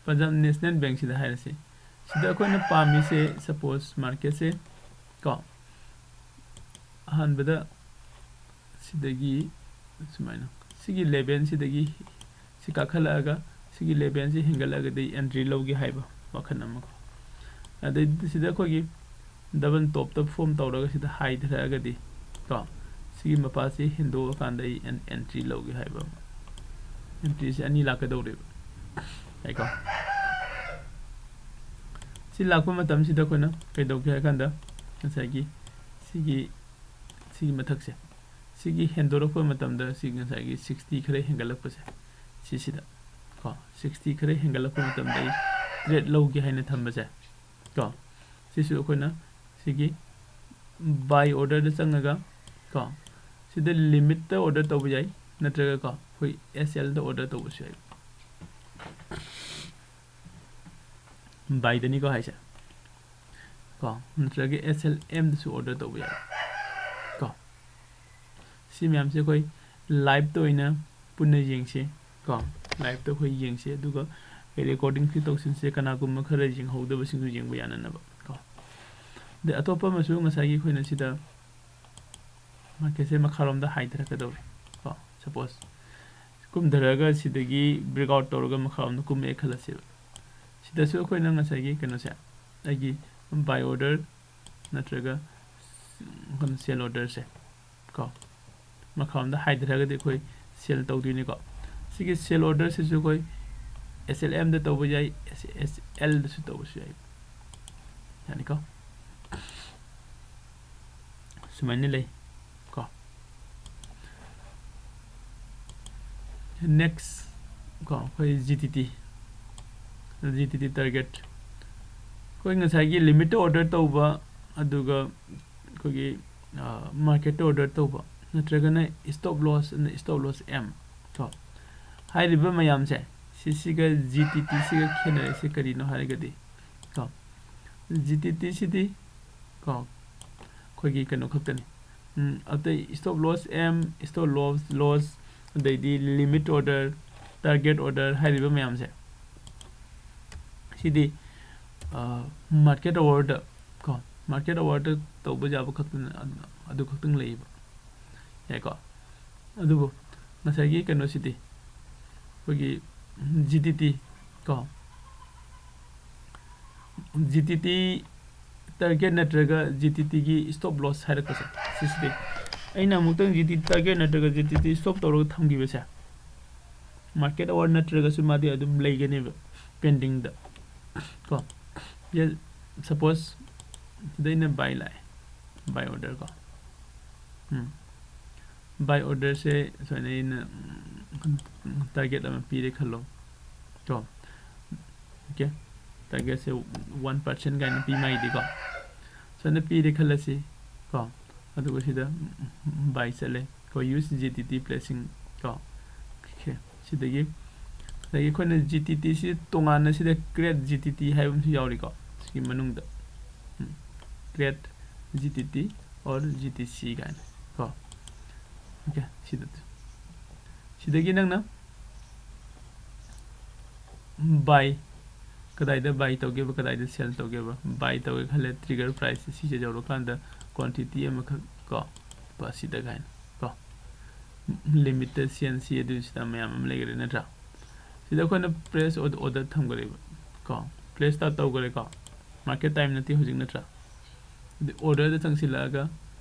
ꯄꯟꯖꯥꯕ ꯅꯦꯁꯅꯦꯜ ꯕꯦꯡꯁꯤꯗ ꯍꯥꯏꯔꯁꯤ꯫ ꯁꯤꯗ ꯑꯩꯈꯣꯏꯅ ꯄꯥꯝꯃꯤꯁꯦ, suppose marketꯁꯦ ꯀꯣ, ꯑꯍꯥꯟꯕꯗ ꯁꯤꯗꯒꯤ ꯁꯨꯃꯥꯏꯅ ꯁꯤꯒꯤ levelꯁꯤꯗꯒꯤ ꯁꯤ ꯀꯥꯈꯠꯂꯛꯑꯒ ꯁꯤꯒꯤ levelꯁꯤ ꯍꯦꯟꯒꯠꯂꯛꯑꯒꯗꯤ entry ꯂꯧꯒꯦ ꯍꯥꯏꯕ ꯋꯥꯈꯜ ꯑꯃꯀꯣ꯫ ꯑꯗꯩ ꯁꯤꯗ ꯑꯩꯈꯣꯏꯒꯤ double topꯇ form ꯇꯧꯔꯒ ꯁꯤꯗ ꯍꯥꯏꯊꯔꯛꯑꯒꯗꯤ ꯀꯣ, ꯁꯤꯒꯤ ꯃꯄꯥꯁꯤ ꯍꯦꯟꯗꯣꯛꯑꯀꯥꯟꯗ ꯑꯩ en-, entry ꯂꯧꯒꯦ ꯍꯥꯏꯕ ꯑꯃ꯫ Entryꯁꯦ ꯑꯅꯤ ꯂꯥꯛꯀꯗꯧꯔꯦꯕ꯫ ꯌꯥꯏꯀꯣ? ꯁꯤ ꯂꯥꯛꯄ ꯃꯇꯝꯁꯤꯗ ꯑꯩꯈꯣꯏꯅ ꯀꯩꯗꯧꯒꯦ ꯍꯥꯏ ꯀꯥꯟꯗ, ꯉꯁꯥꯏꯒꯤ ꯁꯤꯒꯤ, ꯁꯤꯒꯤ ꯃꯊꯛꯁꯦ, ꯁꯤꯒꯤ ꯍꯦꯟꯗꯣꯔꯛꯄ ꯃꯇꯝꯗ, ꯁꯤ ꯉꯁꯥꯏꯒꯤ sixty ꯈꯔ ꯍꯦꯟꯒꯠꯂꯛꯄꯁꯦ, ꯁꯤꯁꯤꯗ ꯀꯣ, sixty ꯈꯔ ꯍꯦꯟꯒꯠꯂꯛꯄ ꯃꯇꯝꯗ ꯑꯩ trade ꯂꯧꯒꯦ ꯍꯥꯏꯅ ꯊꯝꯕꯁꯦ ꯀꯣ, ꯁꯤꯁꯨ ꯑꯩꯈꯣꯏꯅ ꯁꯤꯒꯤ buy orderꯗ ꯆꯪꯉꯒ ꯀꯣ, ꯁꯤꯗ limitꯇ order ꯇꯧꯕ ꯌꯥꯏ, ꯅꯠꯇ꯭ꯔꯒ ꯀꯣ, ꯑꯩꯈꯣꯏ S Lꯗ order ꯇꯧꯕꯁꯨ ꯌꯥꯏ꯫ Buyꯗꯅꯤꯀꯣ ꯍꯥꯏꯁꯦ ꯀꯣ, ꯅꯠꯇ꯭ꯔꯒ S L Mꯗꯁꯨ order ꯇꯧꯕ ꯌꯥꯏ ꯀꯣ꯫ ꯁꯤ ꯃꯌꯥꯝꯁꯦ ꯑꯩꯈꯣꯏ liveꯇ ꯑꯣꯏꯅ ꯄꯨꯟꯅ ꯌꯦꯡꯁꯤ ꯀꯣ, liveꯇ ꯑꯩꯈꯣꯏ ꯌꯦꯡꯁꯤ, ꯑꯗꯨꯒ recordingꯁꯤ ꯇꯧꯁꯤꯟꯁꯦ, ꯀꯅꯥꯒꯨꯝꯕ ꯈꯔ ꯌꯦꯡꯍꯧꯗꯕꯁꯤꯡꯁꯨ ꯌꯦꯡꯕ ꯌꯥꯅꯅꯕ ꯀꯣ꯫ ꯑꯗꯩ ꯑꯇꯣꯞꯄ ꯑꯃꯁꯨ ꯉꯁꯥꯏꯒꯤ ꯑꯩꯈꯣꯏꯅ ꯁꯤꯗ marketꯁꯦ ꯃꯈꯥꯔꯣꯝꯗ ꯍꯥꯏꯊꯔꯛꯀꯗꯧꯔꯦ ꯀꯣ꯫ Suppose ꯀꯨꯝꯊꯔꯒ ꯁꯤꯗꯒꯤ breakout ꯇꯧꯔꯒ ꯃꯈꯥꯔꯣꯝꯗ ꯀꯨꯝꯃꯛꯑꯦ ꯈꯜꯂꯁꯦꯕ꯫ ꯁꯤꯗꯁꯨ ꯑꯩꯈꯣꯏꯅ ꯉꯁꯥꯏꯒꯤ ꯀꯩꯅꯣꯁꯦ, ꯑꯩꯒꯤ buy order ꯅꯠꯇ꯭ꯔꯒ sell order ꯁꯦ ꯀꯣ, ꯃꯈꯥꯔꯣꯝꯗ ꯍꯥꯏꯊꯔꯒꯗꯤ ꯑꯩꯈꯣꯏ sell ꯇꯧꯗꯣꯏꯅꯤꯀꯣ꯫ ꯁꯤꯒꯤ sell order ꯁꯤꯁꯨ ꯑꯩꯈꯣꯏ S L M ꯗ ꯇꯧꯕ ꯌꯥꯏ, S L ꯗꯁꯨ ꯇꯧꯕꯁꯨ ꯌꯥꯏ, ꯌꯥꯅꯤꯀꯣ꯫ ꯁꯨꯃꯥꯏꯅ ꯂꯩ ꯀꯣ꯫ Next ꯀꯣ, ꯑꯩꯈꯣꯏ G T T, G T T target, ꯑꯩꯈꯣꯏ ꯉꯁꯥꯏꯒꯤ limit order ꯇꯧꯕ, ꯑꯗꯨꯒ ꯑꯩꯈꯣꯏꯒꯤ market order ꯇꯧꯕ, ꯅꯠꯇ꯭ꯔꯒꯅ stop loss, stop loss M ꯀꯣ, ꯍꯥꯏꯔꯤꯕ ꯃꯌꯥꯝꯁꯦ, ꯁꯤꯁꯤꯒ G T T ꯁꯤꯒ ꯈꯦꯠꯅꯔꯤꯁꯦ ꯀꯔꯤꯅꯣ ꯍꯥꯏꯔꯒꯗꯤ ꯀꯣ, G T T ꯁꯤꯗꯤ ꯀꯣ, ꯑꯩꯈꯣꯏꯒꯤ ꯀꯩꯅꯣ ꯈꯛꯇꯅꯤ꯫ ꯎꯝ, ꯑꯇꯩ stop loss M, stop loss, loss, ꯑꯗꯩꯗꯤ limit order, target order ꯍꯥꯏꯔꯤꯕ ꯃꯌꯥꯝꯁꯦ, ꯁꯤꯗꯤ, ꯑ, market hour ꯗ ꯀꯣ, market hour ꯗ ꯇꯧꯕ ꯌꯥꯕ ꯈꯛꯇꯅ, ꯑꯗꯨ ꯈꯛꯇꯪ ꯂꯩꯌꯦꯕ꯫ ꯌꯥꯏꯀꯣ? ꯑꯗꯨꯕꯨ ꯉꯁꯥꯏꯒꯤ ꯀꯩꯅꯣꯁꯤꯗꯤ, ꯑꯩꯈꯣꯏꯒꯤ G T T ꯀꯣ, G T T target ꯅꯠꯇ꯭ꯔꯒ G T T ꯒꯤ stop loss ꯍꯥꯏꯔꯛꯄꯁꯦ, ꯁꯤꯁꯤꯗꯤ ꯑꯩꯅ ꯑꯃꯨꯛꯇꯪ G T T target ꯅꯠꯇ꯭ꯔꯒ G T T stop ꯇꯧꯔꯒ ꯊꯝꯈꯤꯕꯁꯦ, market hour ꯅꯠꯇ꯭ꯔꯒꯁꯨ ꯃꯥꯗꯤ ꯑꯗꯨꯝ ꯂꯩꯒꯅꯦꯕ pending ꯗ ꯀꯣ꯫ Suppose ꯁꯤꯗ ꯑꯩꯅ buy ꯂꯥꯛꯑꯦ, buy order ꯀꯣ꯫ ꯎꯝ꯫ Buy order ꯁꯦ ꯁꯨꯃꯥꯏꯅ ꯑꯩꯅ, ꯎꯝ, target ꯑꯃ ꯄꯤꯔꯦ ꯈꯜꯂꯣ ꯀꯣ꯫ Okay, target ꯁꯦ one percent ꯀꯥꯏꯅ ꯄꯤ ꯃꯥꯒꯤꯗꯤꯀꯣ꯫ ꯁꯨꯃꯥꯏꯅ ꯄꯤꯔꯦ ꯈꯜꯂꯁꯤ ꯀꯣ꯫ ꯑꯗꯨꯒ ꯁꯤꯗ buy ꯆꯠꯂꯦ꯫ ꯑꯩꯈꯣꯏ use G T T placing ꯀꯣ꯫ Okay, ꯁꯤꯗꯒꯤ, ꯑꯗꯒꯤ ꯑꯩꯈꯣꯏꯅ G T T ꯁꯤ ꯇꯣꯉꯥꯟꯅ ꯁꯤꯗ create G T T ꯍꯥꯏꯕ ꯑꯃꯁꯨ ꯌꯥꯎꯔꯤꯀꯣ, ꯁꯤꯒꯤ ꯃꯅꯨꯡꯗ꯫ ꯎꯝ, create G T T or G T C ꯀꯥꯏꯅ ꯀꯣ꯫ Okay, ꯁꯤꯗ, ꯁꯤꯗꯒꯤ ꯅꯪꯅ buy, ꯀꯗꯥꯏꯗ buy ꯇꯧꯒꯦꯕ, ꯀꯗꯥꯏꯗ sell ꯇꯧꯒꯦꯕ? Buy ꯇꯧꯒꯦ ꯈꯜꯂꯦ, trigger price ꯁꯤꯁꯦ ꯌꯧꯔꯀꯥꯟꯗ quantity ꯑꯃꯈꯛ ꯀꯣ, ꯂꯨꯄꯥ ꯁꯤꯗ ꯀꯥꯏꯅ ꯀꯣ, limit ꯇ C N C ꯑꯗꯨ ꯁꯤꯗ ꯃꯌꯥꯝ ꯑꯃ ꯂꯩꯈ꯭ꯔꯦ ꯅꯠꯇ꯭ꯔꯥ? ꯁꯤꯗ ꯑꯩꯈꯣꯏꯅ place order ꯊꯝꯈ꯭ꯔꯦꯕ꯫ ꯀꯣ, ꯄ꯭ꯂꯦ ꯁ꯭ꯇꯥꯔꯠ ꯇꯧꯈ꯭ꯔꯦꯀꯣ꯫ ꯃꯥꯔꯀꯦꯠ ꯇꯥꯏꯝ ꯅꯠꯇꯦ ꯍꯧꯖꯤꯛ, ꯅꯠꯇ꯭ꯔꯥ? ꯑꯗꯨꯗꯤ ꯑꯣꯔꯗꯔꯗ ꯆꯪꯁꯤꯜꯂꯛꯑꯒ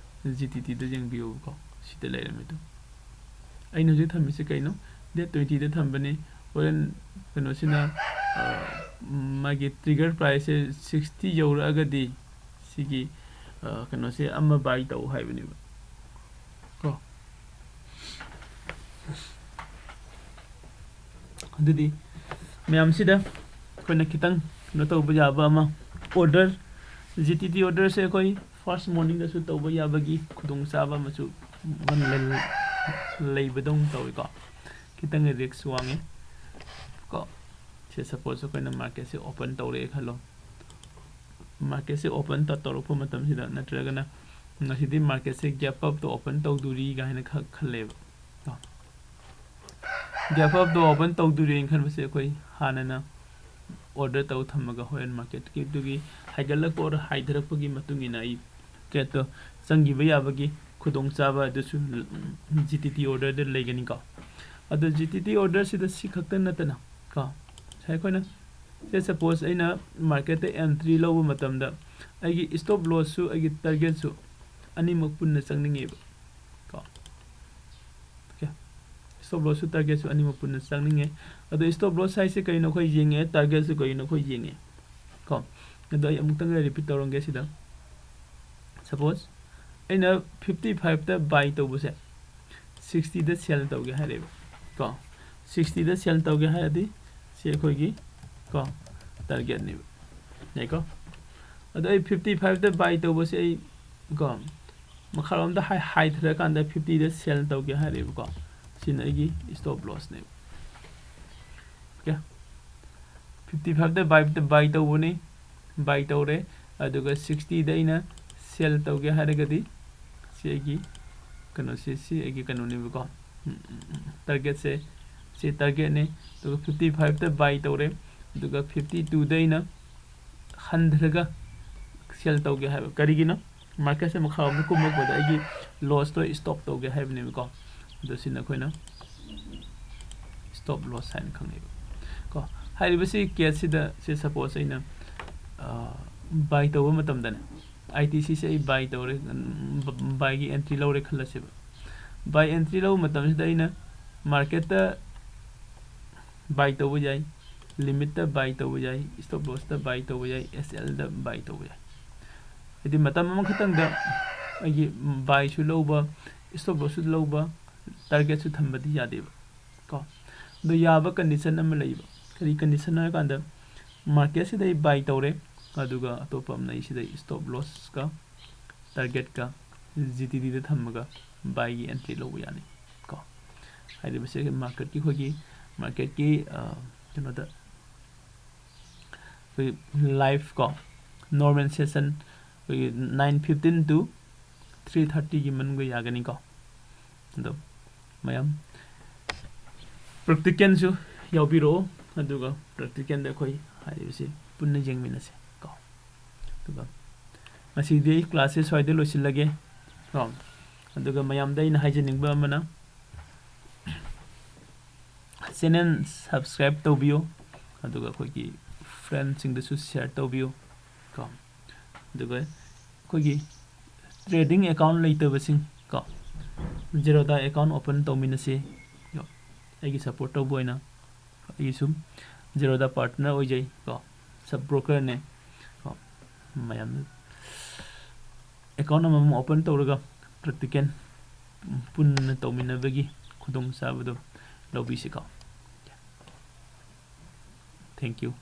ꯖꯤ ꯇꯤ ꯇꯤꯗ ꯌꯦꯡꯕꯤꯌꯣꯕꯀꯣ꯫ ꯁꯤꯗ ꯂꯩꯔꯝꯃꯤꯗꯣ ꯑꯩꯅ ꯍꯧꯖꯤꯛ ꯊꯝꯃꯤꯁꯦ ꯀꯩꯅꯣ? ꯗꯦꯠ ꯇ꯭ꯋꯦꯟꯇꯤꯗ ꯊꯝꯕꯅꯤ꯫ ꯍꯣꯔꯦꯟ ꯀꯩꯅꯣꯁꯤꯅ, ꯑ, ꯃꯥꯒꯤ ꯇ꯭ꯔꯤꯒꯔ ꯄ꯭ꯔꯥꯏꯁꯁꯦ ꯁꯤꯛꯁꯇꯤ ꯌꯧꯔꯛꯑꯒꯗꯤ ꯁꯤꯒꯤ, ꯑ, ꯀꯩꯅꯣꯁꯦ ꯑꯃ ꯕꯥꯏ ꯇꯧ ꯍꯥꯏꯕꯅꯦꯕ ꯀꯣ꯫ ꯑꯗꯨꯗꯤ ꯃꯌꯥꯝꯁꯤꯗ ꯑꯩꯈꯣꯏꯅ ꯈꯤꯇꯪ ꯀꯩꯅꯣ ꯇꯧꯕ ꯌꯥꯕ ꯑꯃ, ꯑꯣꯔꯗꯔ, ꯖꯤ ꯇꯤ ꯇꯤ ꯑꯣꯔꯗꯔꯁꯦ ꯑꯩꯈꯣꯏ ꯐꯥꯔꯁ ꯃꯣꯔꯅꯤꯡꯗꯁꯨ ꯇꯧꯕ ꯌꯥꯕꯒꯤ ꯈꯨꯗꯣꯡꯆꯥꯕ ꯑꯃꯁꯨ ꯂꯩ-, ꯂꯩꯕꯗꯧꯅ ꯇꯧꯋꯤꯀꯣ꯫ ꯈꯤꯇꯪ ꯔꯤꯛꯁ ꯋꯥꯡꯉꯦ ꯀꯣ꯫ ꯁꯦ, ꯁꯄꯣꯁ ꯑꯩꯈꯣꯏꯅ ꯃꯥꯔꯀꯦꯠꯁꯦ ꯑꯣꯄꯟ ꯇꯧꯔꯛꯑꯦ ꯈꯜꯂꯣ꯫ ꯃꯥꯔꯀꯦꯠꯁꯦ ꯑꯣꯄꯟ ꯇ-, ꯇꯧꯔꯛꯄ ꯃꯇꯝꯁꯤꯗ, ꯅꯠꯇ꯭ꯔꯒꯅ ꯉꯁꯤꯗꯤ ꯃꯥꯔꯀꯦꯠꯁꯦ ꯒꯦꯞ ꯑꯞꯇ ꯑꯣꯄꯟ ꯇꯧꯗꯣꯔꯤ ꯀꯥꯏꯅ ꯈ-, ꯈꯜꯂꯦꯕ꯫ ꯒꯦꯞ ꯑꯞꯇ ꯑꯣꯄꯟ ꯇꯧꯗꯣꯔꯤꯅ ꯈꯟꯕꯁꯦ ꯑꯩꯈꯣꯏ ꯍꯥꯟꯅꯅ ꯑꯣꯔꯗꯔ ꯇꯧ ꯊꯝꯃꯒ ꯍꯣꯔꯦꯟ ꯃꯥꯔꯀꯦꯠꯀꯤꯗꯨꯒꯤ ꯍꯥꯏꯒꯠꯂꯛꯄ ꯑꯣꯔ ꯍꯥꯏꯊꯔꯛꯄꯒꯤ ꯃꯇꯨꯡ ꯏꯟꯅ ꯑꯩ ꯇ꯭ꯔꯦꯠꯇꯣ ꯆꯪꯈꯤꯕ ꯌꯥꯕꯒꯤ ꯈꯨꯗꯣꯡꯆꯥꯕ ꯑꯗꯨꯁꯨ ꯖꯤ ꯇꯤ ꯇꯤ ꯑꯣꯔꯗꯔꯗ ꯂꯩꯒꯅꯤꯀꯣ꯫ ꯑꯗꯣ ꯖꯤ ꯇꯤ ꯇꯤ ꯑꯣꯔꯗꯔꯁꯤꯗ ꯁꯤ ꯈꯛꯇ ꯅꯠꯇꯅ ꯀꯣ, ꯉꯁꯥꯏ ꯑꯩꯈꯣꯏꯅ, ꯁꯦ, ꯁꯄꯣꯁ ꯑꯩꯅ ꯃꯥꯔꯀꯦꯠꯇ ꯑꯦꯟꯇ꯭ꯔꯤ ꯂꯧꯕ ꯃꯇꯝꯗ ꯑꯩꯒꯤ ꯁ꯭ꯇꯣꯞ ꯂꯣꯁꯁꯨ ꯑꯩꯒꯤ ꯇꯥꯔꯒꯦꯠꯁꯨ ꯑꯅꯤꯃꯛ ꯄꯨꯟꯅ ꯆꯪꯅꯤꯡꯉꯦꯕ ꯀꯣ꯫ ꯑꯣꯀꯦ, ꯁ꯭ꯇꯣꯞ ꯂꯣꯁꯁꯨ ꯇꯥꯔꯒꯦꯠꯁꯨ ꯑꯅꯤꯃꯛ ꯄꯨꯟꯅ ꯆꯪꯅꯤꯡꯉꯦ꯫ ꯑꯗꯣ ꯁ꯭ꯇꯣꯞ ꯂꯣꯁ ꯍꯥꯏꯁꯦ ꯀꯩꯅꯣ ꯑꯩꯈꯣꯏ ꯌꯦꯡꯉꯦ, ꯇꯥꯔꯒꯦꯠꯁꯨ ꯀꯩꯅꯣ ꯑꯩꯈꯣꯏ ꯌꯦꯡꯉꯦ ꯀꯣ꯫ ꯑꯗꯣ ꯑꯩ ꯑꯃꯨꯛꯇꯪ ꯔꯤꯄꯤꯠ ꯇꯧꯔꯝꯒꯦ ꯁꯤꯗ꯫ ꯁꯄꯣꯁ ꯑꯩꯅ ꯐꯤꯐꯇꯤ ꯐꯥꯏꯚꯇ ꯕꯥꯏ ꯇꯧꯕꯁꯦ ꯁꯤꯛꯁꯇꯤꯗ ꯁꯦꯜ ꯇꯧꯒꯦ ꯍꯥꯏꯔꯦꯕ ꯀꯣ꯫ ꯁꯤꯛꯁꯇꯤꯗ ꯁꯦꯜ ꯇꯧꯒꯦ ꯍꯥꯏꯔꯗꯤ ꯁꯤ ꯑꯩꯈꯣꯏꯒꯤ ꯀꯣ ꯇꯥꯔꯒꯦꯠꯅꯦꯕ, ꯌꯥꯏꯀꯣ꯫ ꯑꯗꯣ ꯑꯩ ꯐꯤꯐꯇꯤ ꯐꯥꯏꯚꯇ ꯕꯥꯏ ꯇꯧꯕꯁꯦ ꯑꯩ ꯀꯣ ꯃꯈꯥꯔꯣꯝꯗ ꯍꯥꯏ-, ꯍꯥꯏꯊꯔꯀꯥꯟꯗ ꯐꯤꯐꯇꯤꯗ ꯁꯦꯜ ꯇꯧꯒꯦ ꯍꯥꯏꯔꯦꯕꯀꯣ꯫ ꯁꯤꯅ ꯑꯩꯒꯤ ꯁ꯭ꯇꯣꯞ ꯂꯣꯁꯅꯦꯕ꯫ ꯑꯣꯀꯦ, ꯐꯤꯐꯇꯤ ꯐꯥꯏꯚꯇ ꯕꯥꯏ, ꯕꯥꯏ ꯇꯧꯕꯅꯤ, ꯕꯥꯏ ꯇꯧꯔꯦ꯫ ꯑꯗꯨꯒ ꯁꯤꯛꯁꯇꯤꯗ ꯑꯩꯅ ꯁꯦꯜ ꯇꯧꯒꯦ ꯍꯥꯏꯔꯒꯗꯤ ꯁꯤ ꯑꯩꯒꯤ ꯀꯩꯅꯣꯁꯤ, ꯁꯤ ꯑꯩꯒꯤ ꯀꯩꯅꯣꯅꯦꯕꯀꯣ, ꯇꯥꯔꯒꯦꯠꯁꯦ, ꯁꯤ ꯇꯥꯔꯒꯦꯠꯅꯦ꯫ ꯑꯗꯨꯒ ꯐꯤꯐꯇꯤ ꯐꯥꯏꯚꯇ ꯕꯥꯏ ꯇꯧꯔꯦ, ꯑꯗꯨꯒ ꯐꯤꯐꯇꯤ ꯇꯨꯗ ꯑꯩꯅ ꯍꯟꯊꯔꯒ ꯁꯦꯜ ꯇꯧꯒꯦ ꯍꯥꯏꯕ꯫ ꯀꯔꯤꯒꯤꯅꯣ? ꯃꯥꯔꯀꯦꯠꯁꯦ ꯃꯈꯥꯔꯣꯝꯗ ꯀꯨꯝꯃꯛꯄꯗ ꯑꯩꯒꯤ ꯂꯣꯁꯇꯣ ꯁ꯭ꯇꯣꯞ ꯇꯧꯒꯦ ꯍꯥꯏꯕꯅꯦꯕꯀꯣ꯫ ꯑꯗꯣ ꯁꯤꯅ ꯑꯩꯈꯣꯏꯅ ꯁ꯭ꯇꯣꯞ ꯂꯣꯁ ꯍꯥꯏꯅ ꯈꯪꯅꯩꯕ ꯀꯣ꯫ ꯍꯥꯏꯔꯤꯕꯁꯤ ꯀꯦꯁꯁꯤꯗ, ꯁꯤ ꯁꯄꯣꯁ ꯑꯩꯅ ꯕꯥꯏ ꯇꯧꯕ ꯃꯇꯝꯗꯅꯦ, ꯑꯥꯏ ꯇꯤ ꯁꯤꯁꯦ ꯑꯩ ꯕꯥꯏ ꯇꯧꯔꯦ, ꯕꯥꯏꯒꯤ ꯑꯦꯟꯇ꯭ꯔꯤ ꯂꯧꯔꯦ ꯈꯜꯂꯁꯦꯕ꯫ ꯕꯥꯏ ꯑꯦꯟꯇ꯭ꯔꯤ ꯂꯧꯕ ꯃꯇꯝꯁꯤꯗ ꯑꯩꯅ ꯃꯥꯔꯀꯦꯠꯇ ꯕꯥꯏ ꯇꯧꯕ ꯌꯥꯏ, ꯂꯤꯃꯤꯠꯇ ꯕꯥꯏ ꯇꯧꯕ ꯌꯥꯏ, ꯁ꯭ꯇꯣꯞ ꯂꯣꯁꯇ ꯕꯥꯏ ꯇꯧꯕ ꯌꯥꯏ, ꯑꯦꯁ ꯑꯦꯜꯗ ꯕꯥꯏ ꯇꯧꯕ ꯌꯥꯏ꯫ ꯍꯥꯏꯗꯤ ꯃꯇꯝ ꯑꯃꯈꯛꯇꯪꯗ ꯑꯩꯒꯤ ꯕꯥꯏꯁꯨ ꯂꯧꯕ, ꯁ꯭ꯇꯣꯞ ꯂꯣꯁꯁꯨ ꯂꯧꯕ, ꯇꯥꯔꯒꯦꯠꯁꯨ ꯊꯝꯕꯗꯤ ꯌꯥꯗꯦꯕ ꯀꯣ꯫ ꯑꯗꯣ ꯌꯥꯕ ꯀꯟꯗꯤꯁꯟ ꯑꯃ ꯂꯩꯕ꯫ ꯀꯔꯤ ꯀꯟꯗꯤꯁꯟ ꯍꯥꯏꯔꯀꯥꯟꯗ, ꯃꯥꯔꯀꯦꯠꯁꯤꯗ ꯑꯩ ꯕꯥꯏ ꯇꯧꯔꯦ, ꯑꯗꯨꯒ ꯑꯇꯣꯞꯄ ꯑꯃꯅ ꯑꯩ ꯁꯤꯗ ꯁ꯭ꯇꯣꯞ ꯂꯣꯁꯀ ꯇꯥꯔꯒꯦꯠꯀ ꯖꯤ ꯇꯤ ꯗꯤꯗ ꯊꯝꯃꯒ ꯕꯥꯏꯒꯤ ꯑꯦꯟꯇ꯭ꯔꯤ ꯂꯧꯕ ꯌꯥꯅꯤ ꯀꯣ꯫ ꯍꯥꯏꯔꯤꯕꯁꯦ ꯃꯥꯔꯀꯦꯠꯀꯤ, ꯑꯩꯈꯣꯏꯒꯤ ꯃꯥꯔꯀꯦꯠꯀꯤ, ꯑ, ꯀꯩꯅꯣꯗ, ꯑꯩꯈꯣꯏ ꯂꯥꯏꯐ ꯀꯣ, ꯅꯣꯔꯃꯦꯜ ꯁꯦꯁꯟ, ꯑꯩꯈꯣꯏꯒꯤ nine fifteen to three thirtyꯒꯤ ꯃꯅꯨꯡꯗ ꯌꯥꯒꯅꯤꯀꯣ꯫ ꯑꯗꯣ ꯃꯌꯥꯝ ꯄ꯭ꯔꯦꯛꯇꯤꯀꯦꯜꯁꯨ ꯌꯥꯎꯕꯤꯔꯛꯑꯣ, ꯑꯗꯨꯒ ꯄ꯭ꯔꯦꯛꯇꯤꯀꯦꯜꯗ ꯑꯩꯈꯣꯏ ꯍꯥꯏꯔꯤꯕꯁꯤ ꯄꯨꯟꯅ ꯌꯦꯡꯃꯤꯟꯅꯁꯦ ꯀꯣ꯫ ꯑꯗꯨꯒ ꯉꯁꯤꯗꯤ ꯑꯩ ꯀ꯭ꯂꯥꯁꯁꯦ ꯁ꯭ꯋꯥꯏꯗ ꯂꯣꯏꯁꯤꯜꯂꯒꯦ ꯀꯣ꯫ ꯑꯗꯨꯒ ꯃꯌꯥꯝꯗ ꯑꯩꯅ ꯍꯥꯏꯖꯅꯤꯡꯕ ꯑꯃꯅ, ꯆꯦꯅꯦꯜ ꯁꯕꯁꯀ꯭ꯔꯥꯏꯕ ꯇꯧꯕꯤꯌꯨ, ꯑꯗꯨꯒ ꯑꯩꯈꯣꯏꯒꯤ ꯐ꯭ꯔꯦꯟꯁꯤꯡꯗꯁꯨ ꯁꯤꯌꯔ ꯇꯧꯕꯤꯌꯨ ꯀꯣ꯫ ꯑꯗꯨꯒ ꯑꯩꯈꯣꯏꯒꯤ ꯇ꯭ꯔꯦꯗꯤꯡ ꯑꯦꯀꯥꯎꯟ ꯂꯩꯇꯕꯁꯤꯡ ꯀꯣ, ꯖꯦꯔꯣꯗꯥ ꯑꯦꯀꯥꯎꯟ ꯑꯣꯄꯟ ꯇꯧꯃꯤꯟꯅꯁꯤ꯫ ꯑꯩꯒꯤ ꯁꯞꯄꯣꯔꯠ ꯇꯧꯕ ꯑꯣꯏꯅ ꯑꯩꯁꯨ ꯖꯦꯔꯣꯗꯥ ꯄꯥꯔꯠꯅꯔ ꯑꯣꯏꯖꯩ ꯀꯣ, ꯁꯕ ꯕ꯭ꯔꯣꯀꯔꯅꯦ ꯀꯣ꯫ ꯃꯌꯥꯝꯅ ꯑꯦꯀꯥꯎꯟ ꯑꯃꯃꯝ ꯑꯣꯄꯟ ꯇꯧꯔꯒ ꯄ꯭ꯔꯦꯛꯇꯤꯀꯦꯜ ꯄꯨꯟꯅ ꯇꯧꯃꯤꯟꯅꯕꯒꯤ ꯈꯨꯗꯣꯡꯆꯥꯕꯗꯣ ꯂꯧꯕꯤꯁꯤꯀꯣ꯫ Thank you꯫